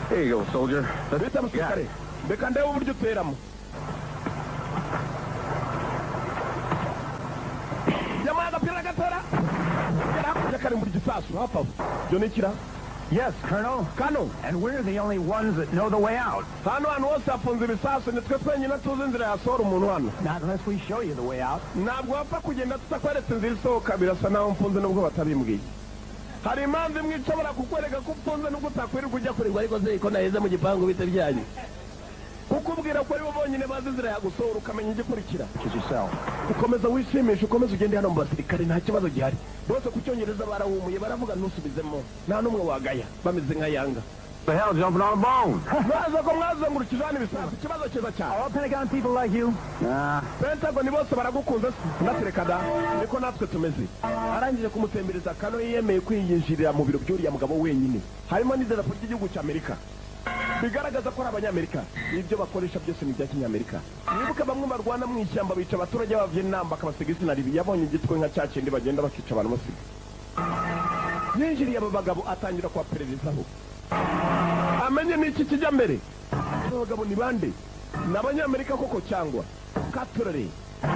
Here you go, soldier. Let's Bita musirikare, reka ndebe uburyo uteramo. Yamuhaye agapira gatera, yari hakurya karimbura igisasu hafi aho. Ibyo ni ikira. Yes, Colonel. Kano. And we're the only ones that know the way out. Hano hantu hose hafunze ibisasu, ni twe twenyine tuzi inzira yasohora umuntu hano. Not unless we show you the way out. Ntabwo wapfa kugenda tutakweretse inzira isohoka. Birasa naho mfunze nubwo batabimbwiye. Hari impamvu imwe ishobora kukwereka ko ufunze nubwo utakwirirwa ujya kurigwa. Ariko se ko naheze mu gipangu, bite byanyu? Kukubwira ko aribo bonyine bazi inzira yagusohora, ukamenya igikurikira. Choose yourself. Ukomeza wishimisha, ukomeza ugende hano mu basirikare, nta kibazo gihari. Bose ku Cyongereza barahumuye, baravuga ntusubizemo, nta n'umwe wagaya, bameze nka yanga. The hell jumping on a bone? Mwaza ko mwazengurukije hano ibisasu, ikibazo cyiza cyane. Are all Pentagon people like you? Nah. Pentagon bose baragukunze? Natereka da, niko natwe tumeze. Arangije kumutembereza, kano yiyemeye kwiyinjirira mu biro by'uriya mugabo wenyine. Harimo n'idarapo ry'igihugu cy'Amerika, bigaragaza ko ari Abanyamerika. Ibyo bakoresha byose ni ibya kinyamerika. Wibuke bamwe barwana mu ishyamba, bica abaturage ba Vietnam bakabasiga izina ribi. Yabonye igitwe nka cya kindi bagenda bakica abantu basiga. Yinjiriye aba bagabo, atangira kubapererezaho amenye n'iki kijya mbere. Aba bagabo ni bande? Ni Abanyamerika koko cyangwa katurore?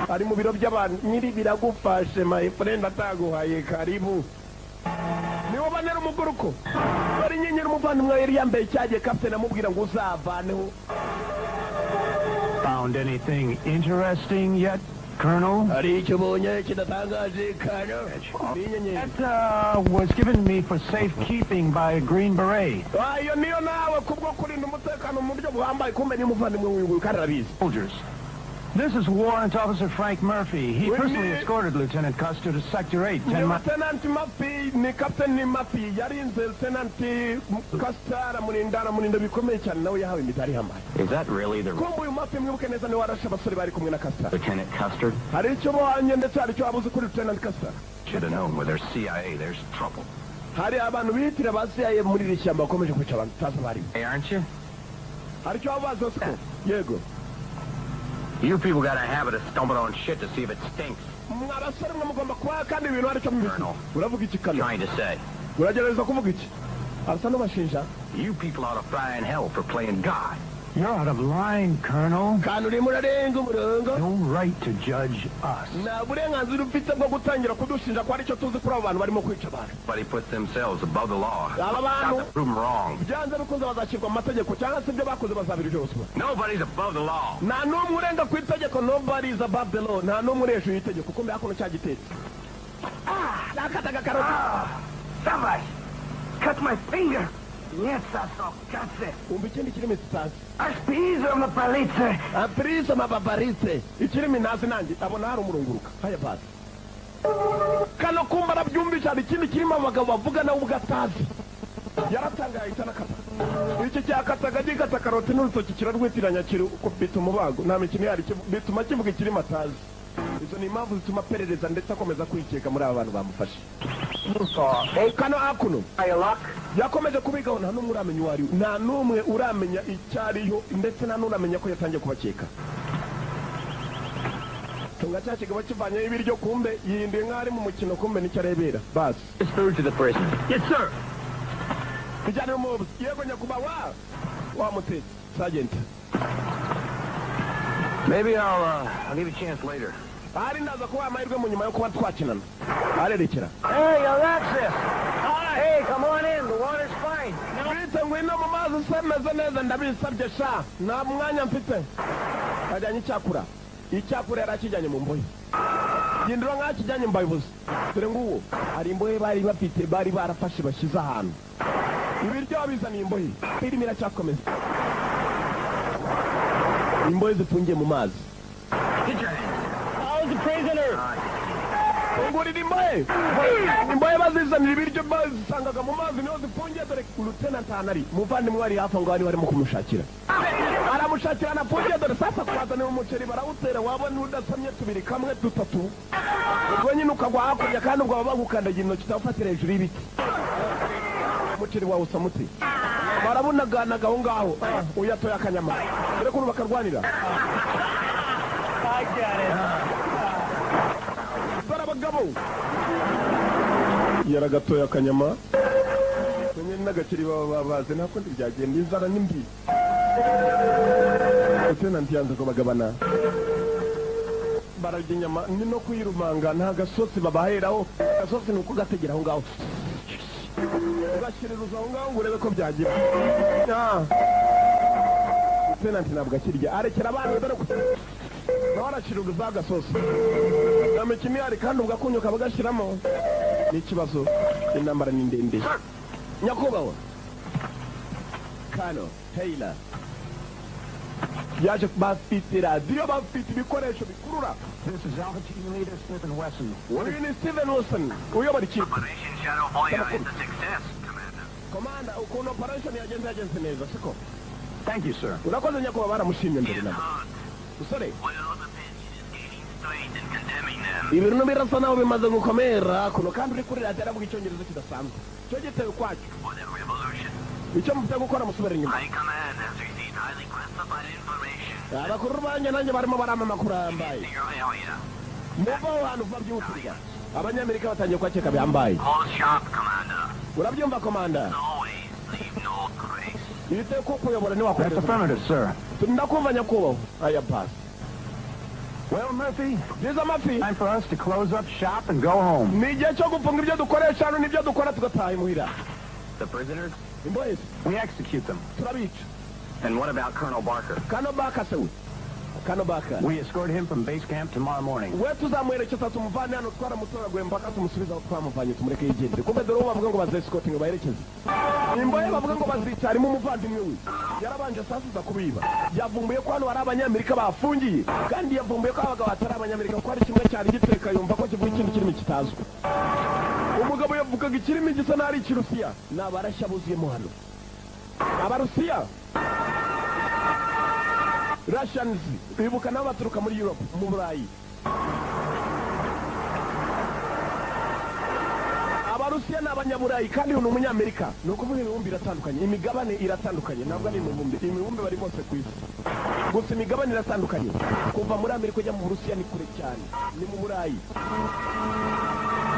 Ari mu biro by'abantu nyiri. Biragufashe, my friend, ataguhaye karibu. Niwo banera umuguruko bari inyenyeri. Umuvandimwe yari yambaye cyagiye captain amubwira ngo uzavaneho. Found anything interesting yet, Colonel? Hari icyo ubonye kidatangaje, kano? Ni inyenyeri. That was given me for safekeeping by a Green Beret. Ah, iyo niyo nawe kubwo kurinda umutekano mu buryo buhambaye. Kumbe niyo umuvandimwe wiwe kandi arabizi. Soldiers. This is Warrant Officer Frank Murphy. He personally escorted Lieutenant Custer to Sector 8, Ni 10 miles. Lieutenant Murphy, ni Captain Murphy, yarinze Lieutenant Custer, aramurinda, aramurinda bikomeye cyane. Nawe yahawe imidari ihambaye. Is that really the Kumva uyu Murphy, mwibuke neza, niwe warashe abasore bari kumwe na Custer. Lieutenant Custard? Hari icyo bohanye ndetse hari icyo wabuze kuri Lieutenant Custer. Should have known where there's CIA, there's trouble. Hari abantu bihitira ba CIA muri iri shyamba bakomeje kwica abantu tutazi abaribo. Hey, aren't you? Hari icyo wabaza siko yego? You people got a habit of stumbling on shit to see if it stinks. Mwa basore mwe, mugomba kuba kandi ibintu hari icyo mubizi. Colonel. Uravuga iki kano? Trying to say, Uragerageza kuvuga iki? Asa n'ubashinja. You people ought to fry in hell for playing God. You're out of line, Colonel. Kandi urimo urarenga umurongo. No right to judge us. Nta burenganzira ufite bwo gutangira kudushinja ko hari icyo tuzi kuri abo bantu barimo kwica abantu. But he puts themselves above the law. Aba bantu Got to prove 'em wrong. byanze bikunze bazashyirwa mu mategeko, cyangwa se ibyo bakoze bazabiryozwa. Nobody's above the law. Nta n'umwe urenga ku itegeko. Nobody is above the law. Nta n'umwe uri hejuru y'itegeko. Kumbe hakuno cyagitetse nakataga karoti. Somebody cut my finger. Yes, that's all. That's it. Umva ikindi kirimi tutazi. Aspizo mapalitse. Aprise mababarise, ikirimi ntazi nanjye. Abona hari umurunguruka haya basi kano. Kumva arabyumvisha, hari ikindi kirimo abagabo bavuga nawe ubwo atazi. Yaratangaye, ahita anakata iki cyakataga, gikata karoti n'urutoki kirarwitiranya, kiri bita umubago. Nta mikino ihari, bituma kivuga ikirimi atazi. Izo ni impamvu zituma aperereza ndetse akomeza kwikeka muri aba bantu bamufashe kano hakuno. Yakomeje kubigaho, nta n'umwe uramenya uwo ari we, nta n'umwe uramenya icyo ariyo, ndetse nta n'uramenya ko yatangiye kubakeka. Tunga cya kigabo kivanyeho ibiryo, kumbe yihinduye nk'aho ari mu mukino, kumbe nicyo arebera basi. This food to the prisoner. Yes, sir. Bijyane n'umuyobozi. Yego nyakubahwa wa mutetsi sergeant. Maybe I'll give you a chance later. Ahari ndaza kubaha amahirwe mu nyuma yo kuba twakinana. Arerekera. Hey, Alexis. Hey, come on in. The water's fine. Bite, ngwino mu mazi se, meze neza. Ndabisabye sha, nta mwanya mfite. Ajyanye icyakura, icyakura yari akijyanye mu mbohe, gindura nk'aho akijyanye mu bayobozi. Dore nguwo hari imbohe bari bafite, bari barafashe, bashyize ahantu ibiryo babizaniye imbohe. Filime iracyakomeza, imbohe zifungiye mu mazi. Get your hands. How's the prisoner? Fungurira imbohe. Imbohe bazizanira ibiryo, bazisangaga mu mazi niho zifungiye. Dore lieutenant ahantu ari, umuvandimwe wari hafi aho ngaho niwe arimo kumushakira, aramushakira anafungiye. Dore sasa kubazanira umuceri, barawutera, wabona udasamye tubiri, kamwe, dutatu, ubwo nyine ukagwa hakurya. Kandi ubwo baba bagukandagira intoki utawufatira hejuru y'ibiti. Umuceri wawe usa muti, barabunaganaga aho ngaho. Ah, uyatoye akanyama, dore ukuntu bakarwanira. I got it. Dore abagabo, yaragatoye akanyama nyine n'agakiri baba babaze. Nta kundi byagenda, inzara ni mbi. Lieutenant yanze ko bagabana, bararya inyama ni no kuyirumanga, nta gasosi babaheraho. Agasosi ni uko gategera aho ngaho, ugashyiriruza aho ngaho ngo urebe ko byagira. Ah. Lieutenant ntabwo akirya, arekera abana. Dore ko nawe arashiruza agasosi, nta mikino ihari. Kandi ubwo akunyu kaba gashyiramo ni ikibazo, intambara ni ndende. Nyakubahwa kano Taylor yaje, bafite radiyo, bafite ibikoresho bikurura. This is Alpha Team Leader Smith & Wesson. Uyu ni Steven Wilson uyobora ikipe. Operation Shadow Boya is a success, Commander. Commander, ukuntu operation yagenze, yagenze neza siko? Thank you, sir. Urakoze nyakubahwa. Baramushimye mbere na mbere musore. Well, the opinion is gaining strength in condemning them. Ibintu birasa naho bimaze gukomera kuno. Kandi uri kuri radiyo aravuga icyongereza kidasanzwe, cyo gitewe ukwacyo. For their revolution. Icyo mufite gukora, musubire inyuma. High Command has received highly classified information. Abakuru banjye nanjye barimo barampa amakuru ahambaye. In your area. Muva aho hantu vuba byihutirwa, abanyamerika batangiye kuhakeka bihambaye. Close shop, Commander. Urabyumva commander? As always, leave no trace. Bite ko kuyobora That's ntiwakomeza. Affirmative, sir. Ndakumva nyakubahwa. Aya pasi. Well, Murphy, Byiza Murphy. Time for us to close up shop and go home. Ni igihe cyo gufunga ibyo dukoresha hano n'ibyo dukora, tugataha imuhira. The prisoners? Imbohe? We execute them. Turabica. And what about Colonel Barker? Kano Baka se we, Kano Baka? We escort him from base camp tomorrow morning. We tuzamuherekeza, tumuvane hano, twaramutoraguye mpaka tumusubize aho twamuvanye, tumureke yigendere. Kumbe dore uwo bavuga ngo bazesikotinga baherekeze. Imbohe bavuga ngo bazicarimo umuvandimwe we yarabanje asasuza kubiba. Yavumbuye ko hano hari Abanyamerika bafungiye, kandi yavumbuye ko abagabo batari Abanyamerika, ko hari kimwe cyari giteka, yumva ko kivuga ikindi kirimi kitazwi. Umugabo yavugaga ikirimi gisa n'ari Ikirusiya. Ni Abarashya buzuyemo hano, Abarusiya, Russians. Bibuka nabo baturuka muri Europe, mu Burayi. Abarusiya ni Abanyaburayi, kandi uyu ni Umunyamerika. Ni ukuvuga imibumbe iratandukanye, imigabane iratandukanye. Ntabwo ari imibumbe, imibumbe bari bose ku isi, gusa imigabane iratandukanye. Kuva muri Amerika ujya mu Burusiya ni kure cyane, ni mu Burayi.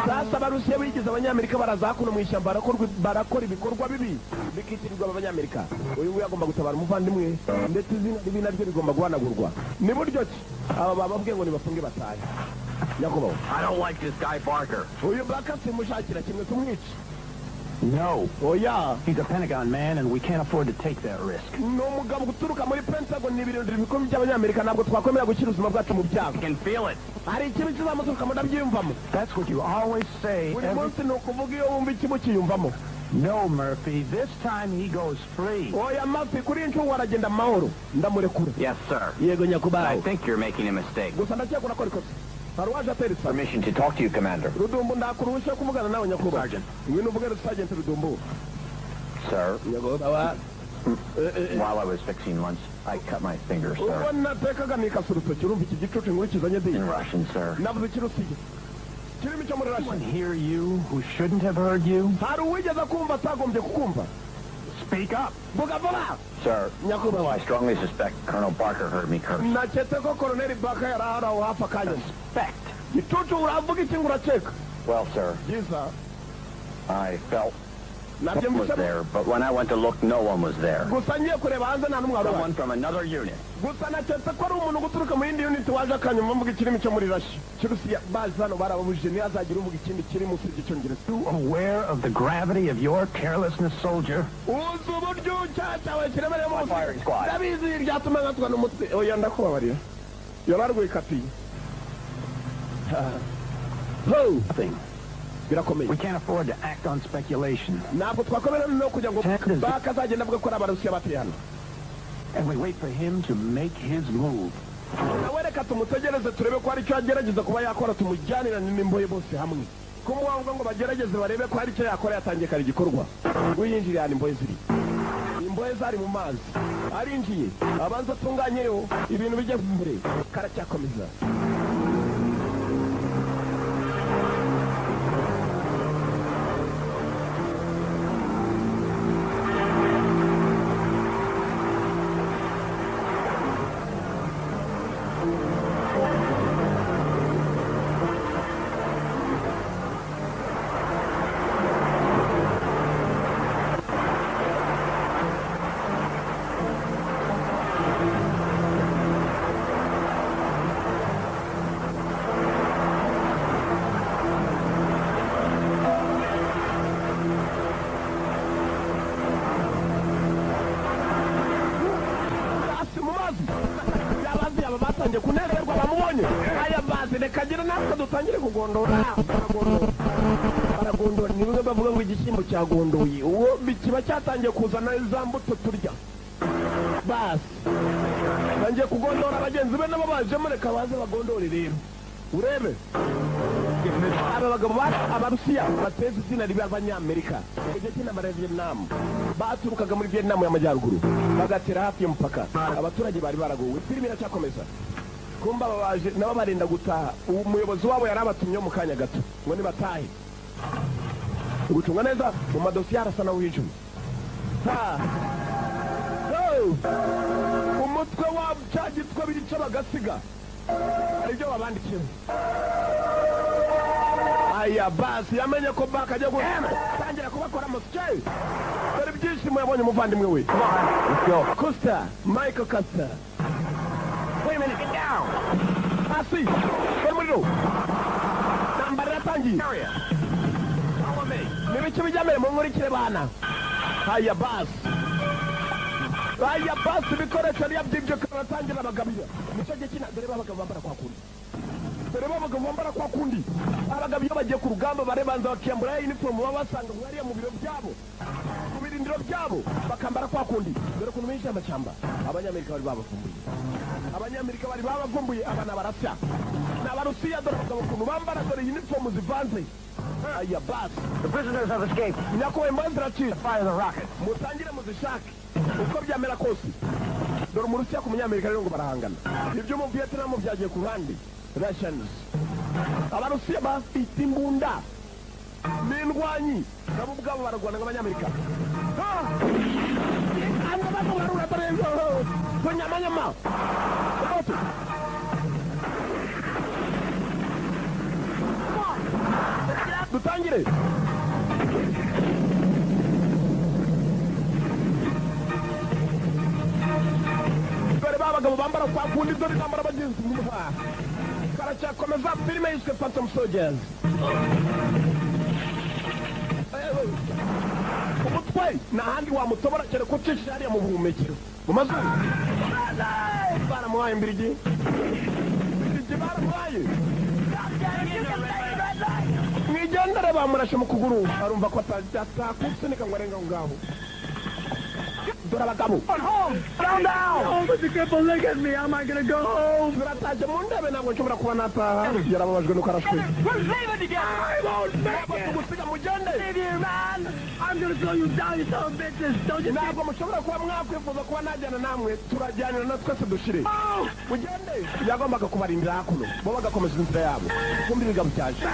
Sasa Abarusiya bigize Abanyamerika, baraza hakuno mu ishyamba, barakora ibikorwa bibi bikitirirwa Abanyamerika. Uyu nguyu agomba gutabara umuvandimwe, ndetse izina ribi naryo rigomba guhanagurwa. Ni buryo ki aba bababwiye ngo nibafunge batahe, nyakubahwa? I don't like this guy Barker. Uyu Barker simushakira kimwe, tumwice. No. Oya. He's a Pentagon man, and we can't afford to take that risk. Ni umugabo guturuka muri Pentagon, ni ibirindiro bikomeye by'Abanyamerika. Ntabwo twakwemera gushyira ubuzima bwacu mu byago. I can feel it. Hari ikibi kizamuturukamo, ndabyiyumvamo. That's what you always say. Buri Every... munsi ni ukuvuga iyo wumva ikibi ukiyumvamo. No, Murphy. This time he goes free. Oya Murphy, kuri iyi nshuro aragenda amahoro, ndamurekura. Yes, sir. Yego nyakubahwa. I think you're making a mistake. Gusa ndakeka urakora ikosa. Hari uwaje atera isasu. Permission to talk to you, Commander. Rudumbu, ndakuruhushya kuvugana nawe, nyakubahwa. Sergeant. Ngwino uvuge, Sergeant Rudumbu. Sir, Nyakubahwa. while I was fixing lunch, I cut my finger, Ubwo sir. natekaga nikasa urutoki. Urumva iki gicucu inkuru kizanye di. In Russian, sir. Navuze Ikirusiya, kirimo icyo muri Russia. Anyone hear you who shouldn't have heard you? Hari uwigeze kumva atagombye kukumva? Speak up. Vuga vuba. Sir, Nyakubahwa. I strongly suspect Colonel Barker heard me curse. Naketse ko Koroneli Barker yari ahari aho hafi akanya. Suspect. Gicucu, uravuga iki ngo urakeka? Well, sir, Byiza. I felt Nabyo someone was mbisemo. there, but when I went to look, no one was there. Gusa ngiye kureba hanze, nta n'umwe wari uhari. Someone from another unit. Gusa naketse ko ari umuntu guturuka mu yindi unit waje akanyuma mvuga ikirimi cyo muri Russia, Kirusiya. Bazi hano barababujije, ntihazagira uvuga ikindi kirimi usibye Icyongereza. You aware of the gravity of your carelessness, soldier? Uzi uburyo icyaha cyawe kiremereye mu Firing squad. Ndabizi, byatuma nkatwa n'umutwe. Oya, ndakubabarira. Yararwikatiye ho. Nothing. Birakomeye. We can't afford to act on speculation. Ntabwo twakomera no kugira ngo bakazagenda avuga ko ari Abarusiya batuye hano. And we wait for him to make his move. Nawe reka tumutegereze, turebe ko hari icyo agerageza kuba yakora, tumujyanirane n'imbohe bose hamwe. Kumubavuga ngo bagerageze barebe ko hari icyo yakora, yatangiye kare igikorwa. Uyinjiriye ahantu imbohe ziri, imbohe zari mu mazi, arinjiye abanza atunganyeyo ibintu bijya mbere. Karacyakomeza. Hasi mu mazi yabazi, aba batangiye kunezerwa bamubonye. Aya mazi, reka gira natwe dutangire kugondora. Baragondora, baragondora. Ni bimwe bavuga ngo igishyimbo cyagondoye, uwo kiba cyatangiye kuzana za mbuto turya. Basi bagiye kugondora, bagenzi be nabo bajemo, reka baze bagondore. Rero urebe aba bagabo Abarusiya bateza izina ribi Abanyamerika. Mu gihe cy'intambara ya Vietnam, baturukaga muri Vietnam y'Amajyaruguru, bagatera hafi y'umupaka, abaturage bari baragowe. Filime iracyakomeza. Kumba aba baje nabo barenda gutaha, umuyobozi wabo yari abatumye mu kanya gato ngo nibatahe. Gucunga neza mu madosiye, arasa nawe winjiye. Ha! Oh! Umutwe wa cya gitwe bica bagasiga, hari ibyo babandikiye. Aya basi yamenye ko baka ajya gutangira kubakora musike. Dore ibyishimo, yabonye umuvandimwe we Custer, Michael Custer. Wait a minute, get down! Hasi dore umuriro, ntambara iratangiye. Area! Follow me! Nibiki bijya mbere, mu nkurikire bana. Aya basi, aya basi, ibikoresho by'ibyo karatangira bagabira. Nicyo gihe kina. Dore babagabo bambara kwa kundi. Dore b'abagabo bambara kwa kundi abagabo iyo bagiye ku rugamba barebanza bakiyambura ya uniform baba basanga hariya mu biro byabo, mu birindiro byabo, bakambara kwa kundi. Dore ukuntu binjiye amashyamba. Abanyamerika bari babavumbuye, Abanyamerika bari babavumbuye. Abana barasya ni Abarusiya. Dore abagabo ukuntu bambara, dore uniform zivanze. Aya basi. The prisoners have escaped. Nyakubahwa, imbaga ziracitse. Fire the rocket. Mutangire muzishake uko byamera kose. Dore Umurusiya ku Munyamerika rero ngo barahangana. Ibyo mu Vietnam byagiye ku ruhande. Russians, Abarusiya bafite imbunda n'indwanyi, nabo ubwabo bararwana nk'Abanyamerika. Nyamanyama moto. Dutangire. Dore ba bagabo bambara kwa kundi, dore bambara bagenzi karacyakomeza. Filime yiswe Phantom Soldiers. Umutwe nta handi wamutobora kereka ucishije hariya mu buhumekero, mu mazuru. Baramuhaye imbirigi, imbirigi baramuhaye. Mwigendere, bamurashe mu kuguru, arumva ko atakusunika ngo arenga aho ngaho. Dore abagabo. Down, down! But the cripple, look at me. How am I gonna go home? Turataje mu ndebe, ntabwo nshobora kuba nataha. Yarababajwe nuko arashwe. We're leaving together! I won't make it! Tugusiga mugende. Leave you, man! I'm gonna throw you down, you son of bitches! Don't you Ntabwo mushobora kuba mwakwifuza kuba najyana namwe, turajyanira na twese dushire. Mugende. Yagombaga kubarindira hakuno, bo bagakomeza inzira yabo. Kumbi ibigabo cyaje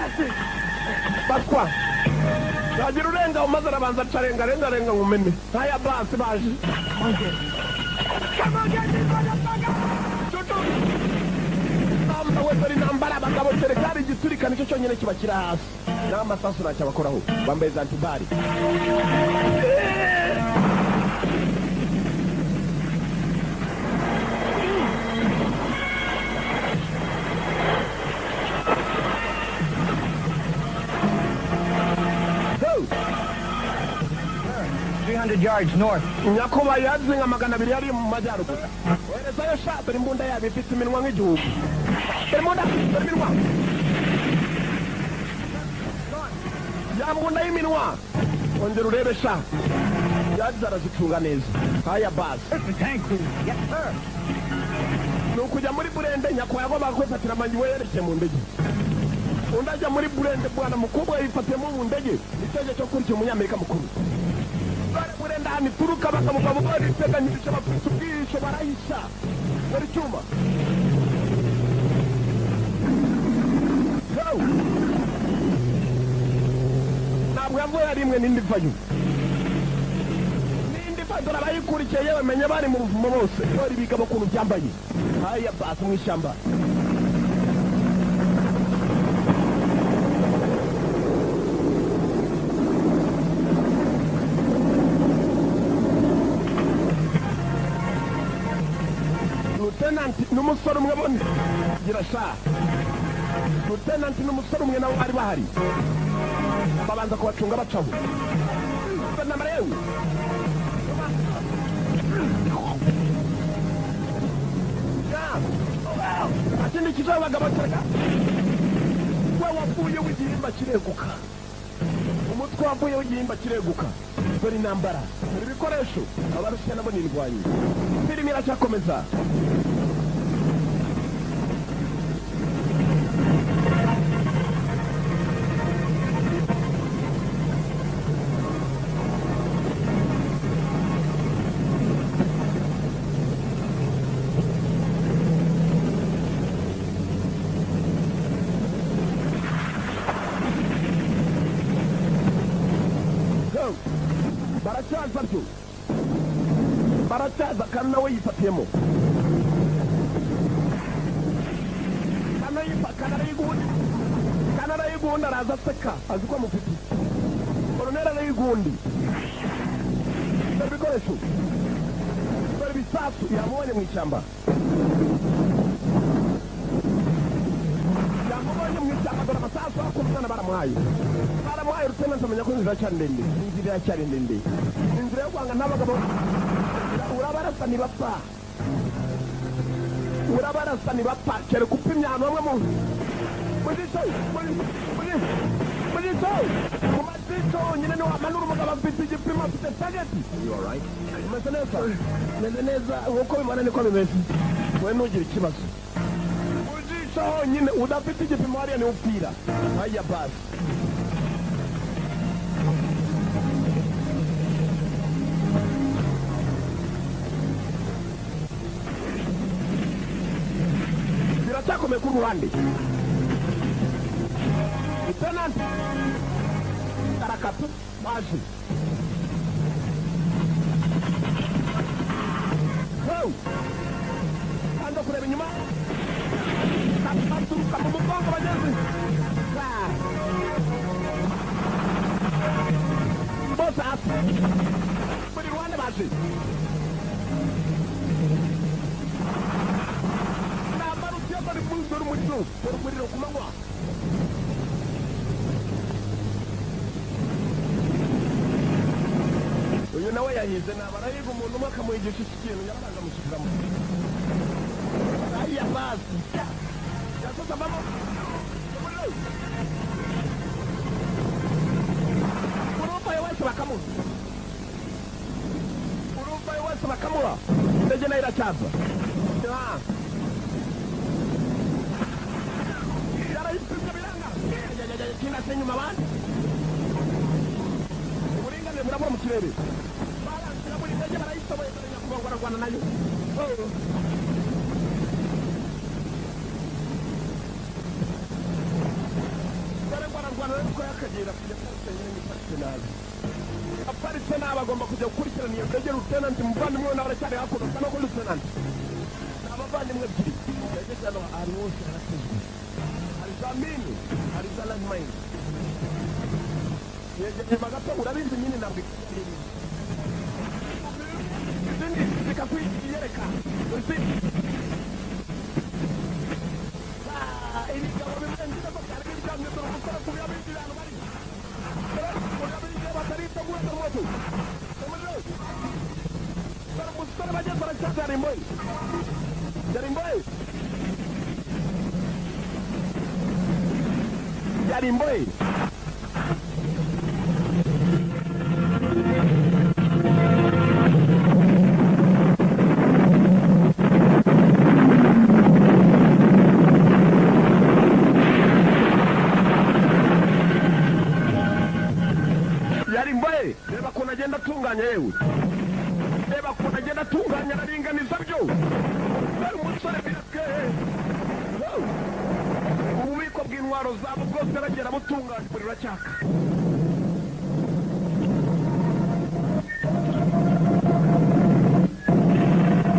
baswa yagira urenga, maze arabanza acarenga arenga arenga nkumene ntaya basi baje. Come on, get this motherfucker! Cucu namba we, dore intambara abagabo kereka hari igiturika nicyo cyonyine kibashyira hasi, naho amasasu ntacyo abakoraho. Bambaye za anti-balles. Go! 300 yards north. Nyakubahwa, yazi nka 200 yari mu majyaruguru. Oherezayo sha. Dore imbunda yabo ifite iminwa nk'igihugu. Dore imbunda, dore iminwa ya mbunda y'iminwa. Ongera urebe sha, yagize arazicunga neza. Haya basi. The tank crew. Yes, sir. Ni ukujya muri burende. Nyakubahwa yagombaga kwifatira amanyi, we yerekeye mu ndege, undi ajya muri burende. Bwana mukobwa yifatiyemo mu ndege icyo cyo kurikira umunyamerika mukuru. Dore burende ahantu ituruka, bakamugabo bariteganyirije, bafite ubwihisho, barahisha. Dore icyuma. Go! Ntabwo yavuye rimwe n'indi vayo, n'indi vayo. Dore abayikurikiye, yewe menye bari mu buvumo bose. Dore ibigabo ukuntu byambaye. Haya basi, mu ishyamba. Lieutenant n'umusore umwe bone gira sha. Lieutenant n'umusore umwe nabo bari bahari, babanza kubacunga bacaho intambara. Yewe akindi kizaho abagabo kereka we wavuye w'igihimba kireguka, umutwe wavuye w'igihimba kireguka. Dore intambara, dore ibikoresho. Abarusiya nabo ni indwanyi. Filimi iracyakomeza. Go! Baracyaza atyo, baracyaza kandi nawe yifatiyemo. Kanarayigundi, kanarayigundi araza aseka, azi ko amufite. Koroneri arayigundi. Dore ibikoresho, dore ibisasu yamubonye mu ishyamba, yamubonye mu ishyamba. Dore amasasu akura umwana baramuhaye, baramuhaye. Lieutenant amenya ko inzira iracyari ndende, inzira iracyari ndende, inzira yo guhanga n'abagabo. Urabarasa ntibapfa, urabarasa ntibapfa, kereka upimye ahantu hamwe mu Mu jisho honyine niho hamanura umugabo afite igipimo, afite target. You all right? Umeze neza, meze neza, nkuko bibona niko bimeze. We ntugire ikibazo. Mu jisho honyine udafite igipimo hariya niwe upfira. Haya basi. Biracyakomeye ku ruhande. Lieutenant arakata baje. Ho! Ando kureba inyuma. Baturuka mu mugongo bageze. Bose hasi. Buri ruhande baje. Nabarutse bari mu dore umuriro, dore umuriro ku manywa. Uyu nawe yahize naba arahiga umuntu umwe akamuhigisha iki kintu yarabanje amushyiramo. Aya basi. Yasoza mama. Uruvayo wese bakamuha. Uruvayo wese bakamuha. Indege nayo iracyaza. Yarayipimye biranga. Kinase inyuma abandi. Uburinganire burabura mu kirere. Barangira buri ndege barayishoboye dore nyakubahwa ararwana nayo. Dore ngo ararwana nayo kuko yakagera kujya paritse nyine n'iparitse nabi. Aparitse nabi agomba kujya gukurikirana iyo ndege. Lieutenant muvandimwe we nawe aracyari hakuno asa no kuri Lieutenant. Ni abavandimwe ebyiri. Indege hano ahantu hose haratezwe. Hari za mine, hari za landmine. Inyuma gato urabizi mine ntabwo ikiri. Izindi zikakwiyereka. Ibigabo bimwe nziza ko byari biryamye dore umusore ku bindi bantu bari. Urabizi bataritegura dore moto. Dore umusore bageze baracyari imbohe. Yari imbohe. Yari imbohe. Yari imbohe. Reba ukuntu agenda atunganya yewe. Reba ukuntu agenda atunganya araringaniza byo. Dore umusore birake. Ububiko bw'intwaro zabo bwose aragera butunganya umuriro uracyaka.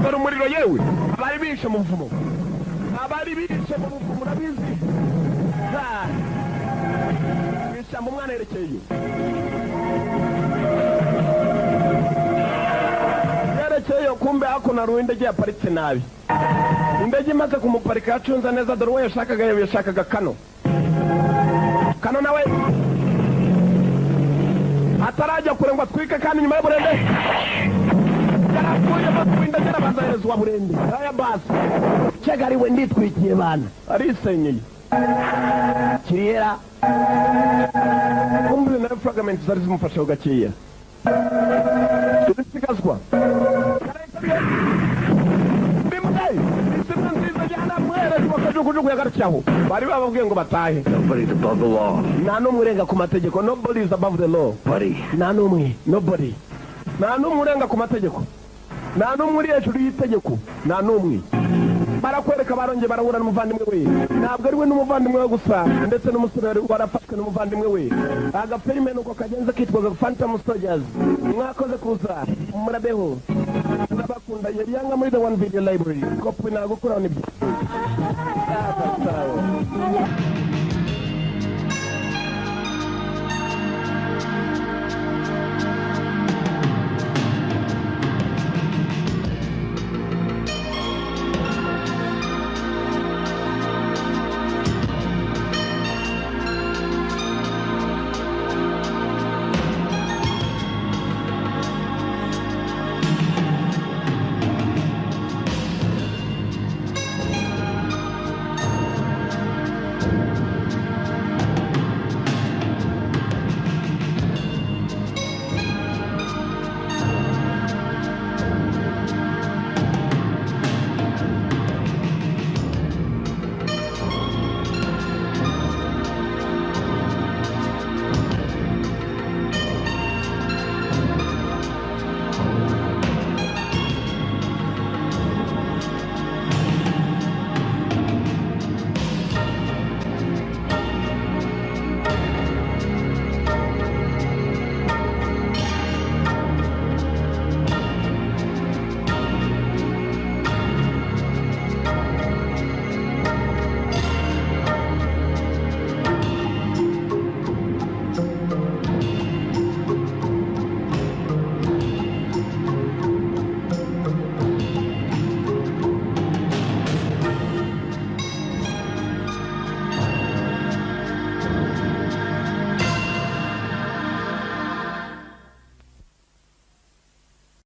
Dore umuriro yewe. Abari bishe mu buvumo. Abari bishe mu buvumo urabizi. Mu ishyamba umwana yerekeye. Yerekeye kumbe hakuno hari indege yaparitse nabi. Indege imaze kumuparika yacunze neza dore uwo yashakaga yewe yashakaga Kano. Kano nawe atarajya kure ngo atwike kandi nyuma y'uburende. Yarapfuye amaze indege arabanza aherezwa burende. Aya basi. Cyagari we nditwikiye bana. Arisenyeye. Kiriyera. Kumbe na fragment zari zimufashe gakeya. Ibisigazwa. Bimwe isimwe nziza jana mwere bakajugujugu yagarukiraho. Bari bababwiye ngo batahe. Nobody's above the law. Nta n'umwe urenga ku mategeko. Nobody is above the law. Buddy. Nta n'umwe. Nobody. Nta n'umwe urenga ku mategeko. Nta n'umwe uri hejuru y'itegeko. Nta n'umwe. Barakwereka barongeye barahura n'umuvandimwe we. Ntabwo ari we n'umuvandimwe we gusa, ndetse n'umusore warafashwe n'umuvandimwe we. Agafilime nuko kagenze kitwaga Phantom Soldiers. Mwakoze kuza murabeho. Turabakunda yari yanga muri The One Video Library. Kopi nagukuraho nibyo. Sawa sawa.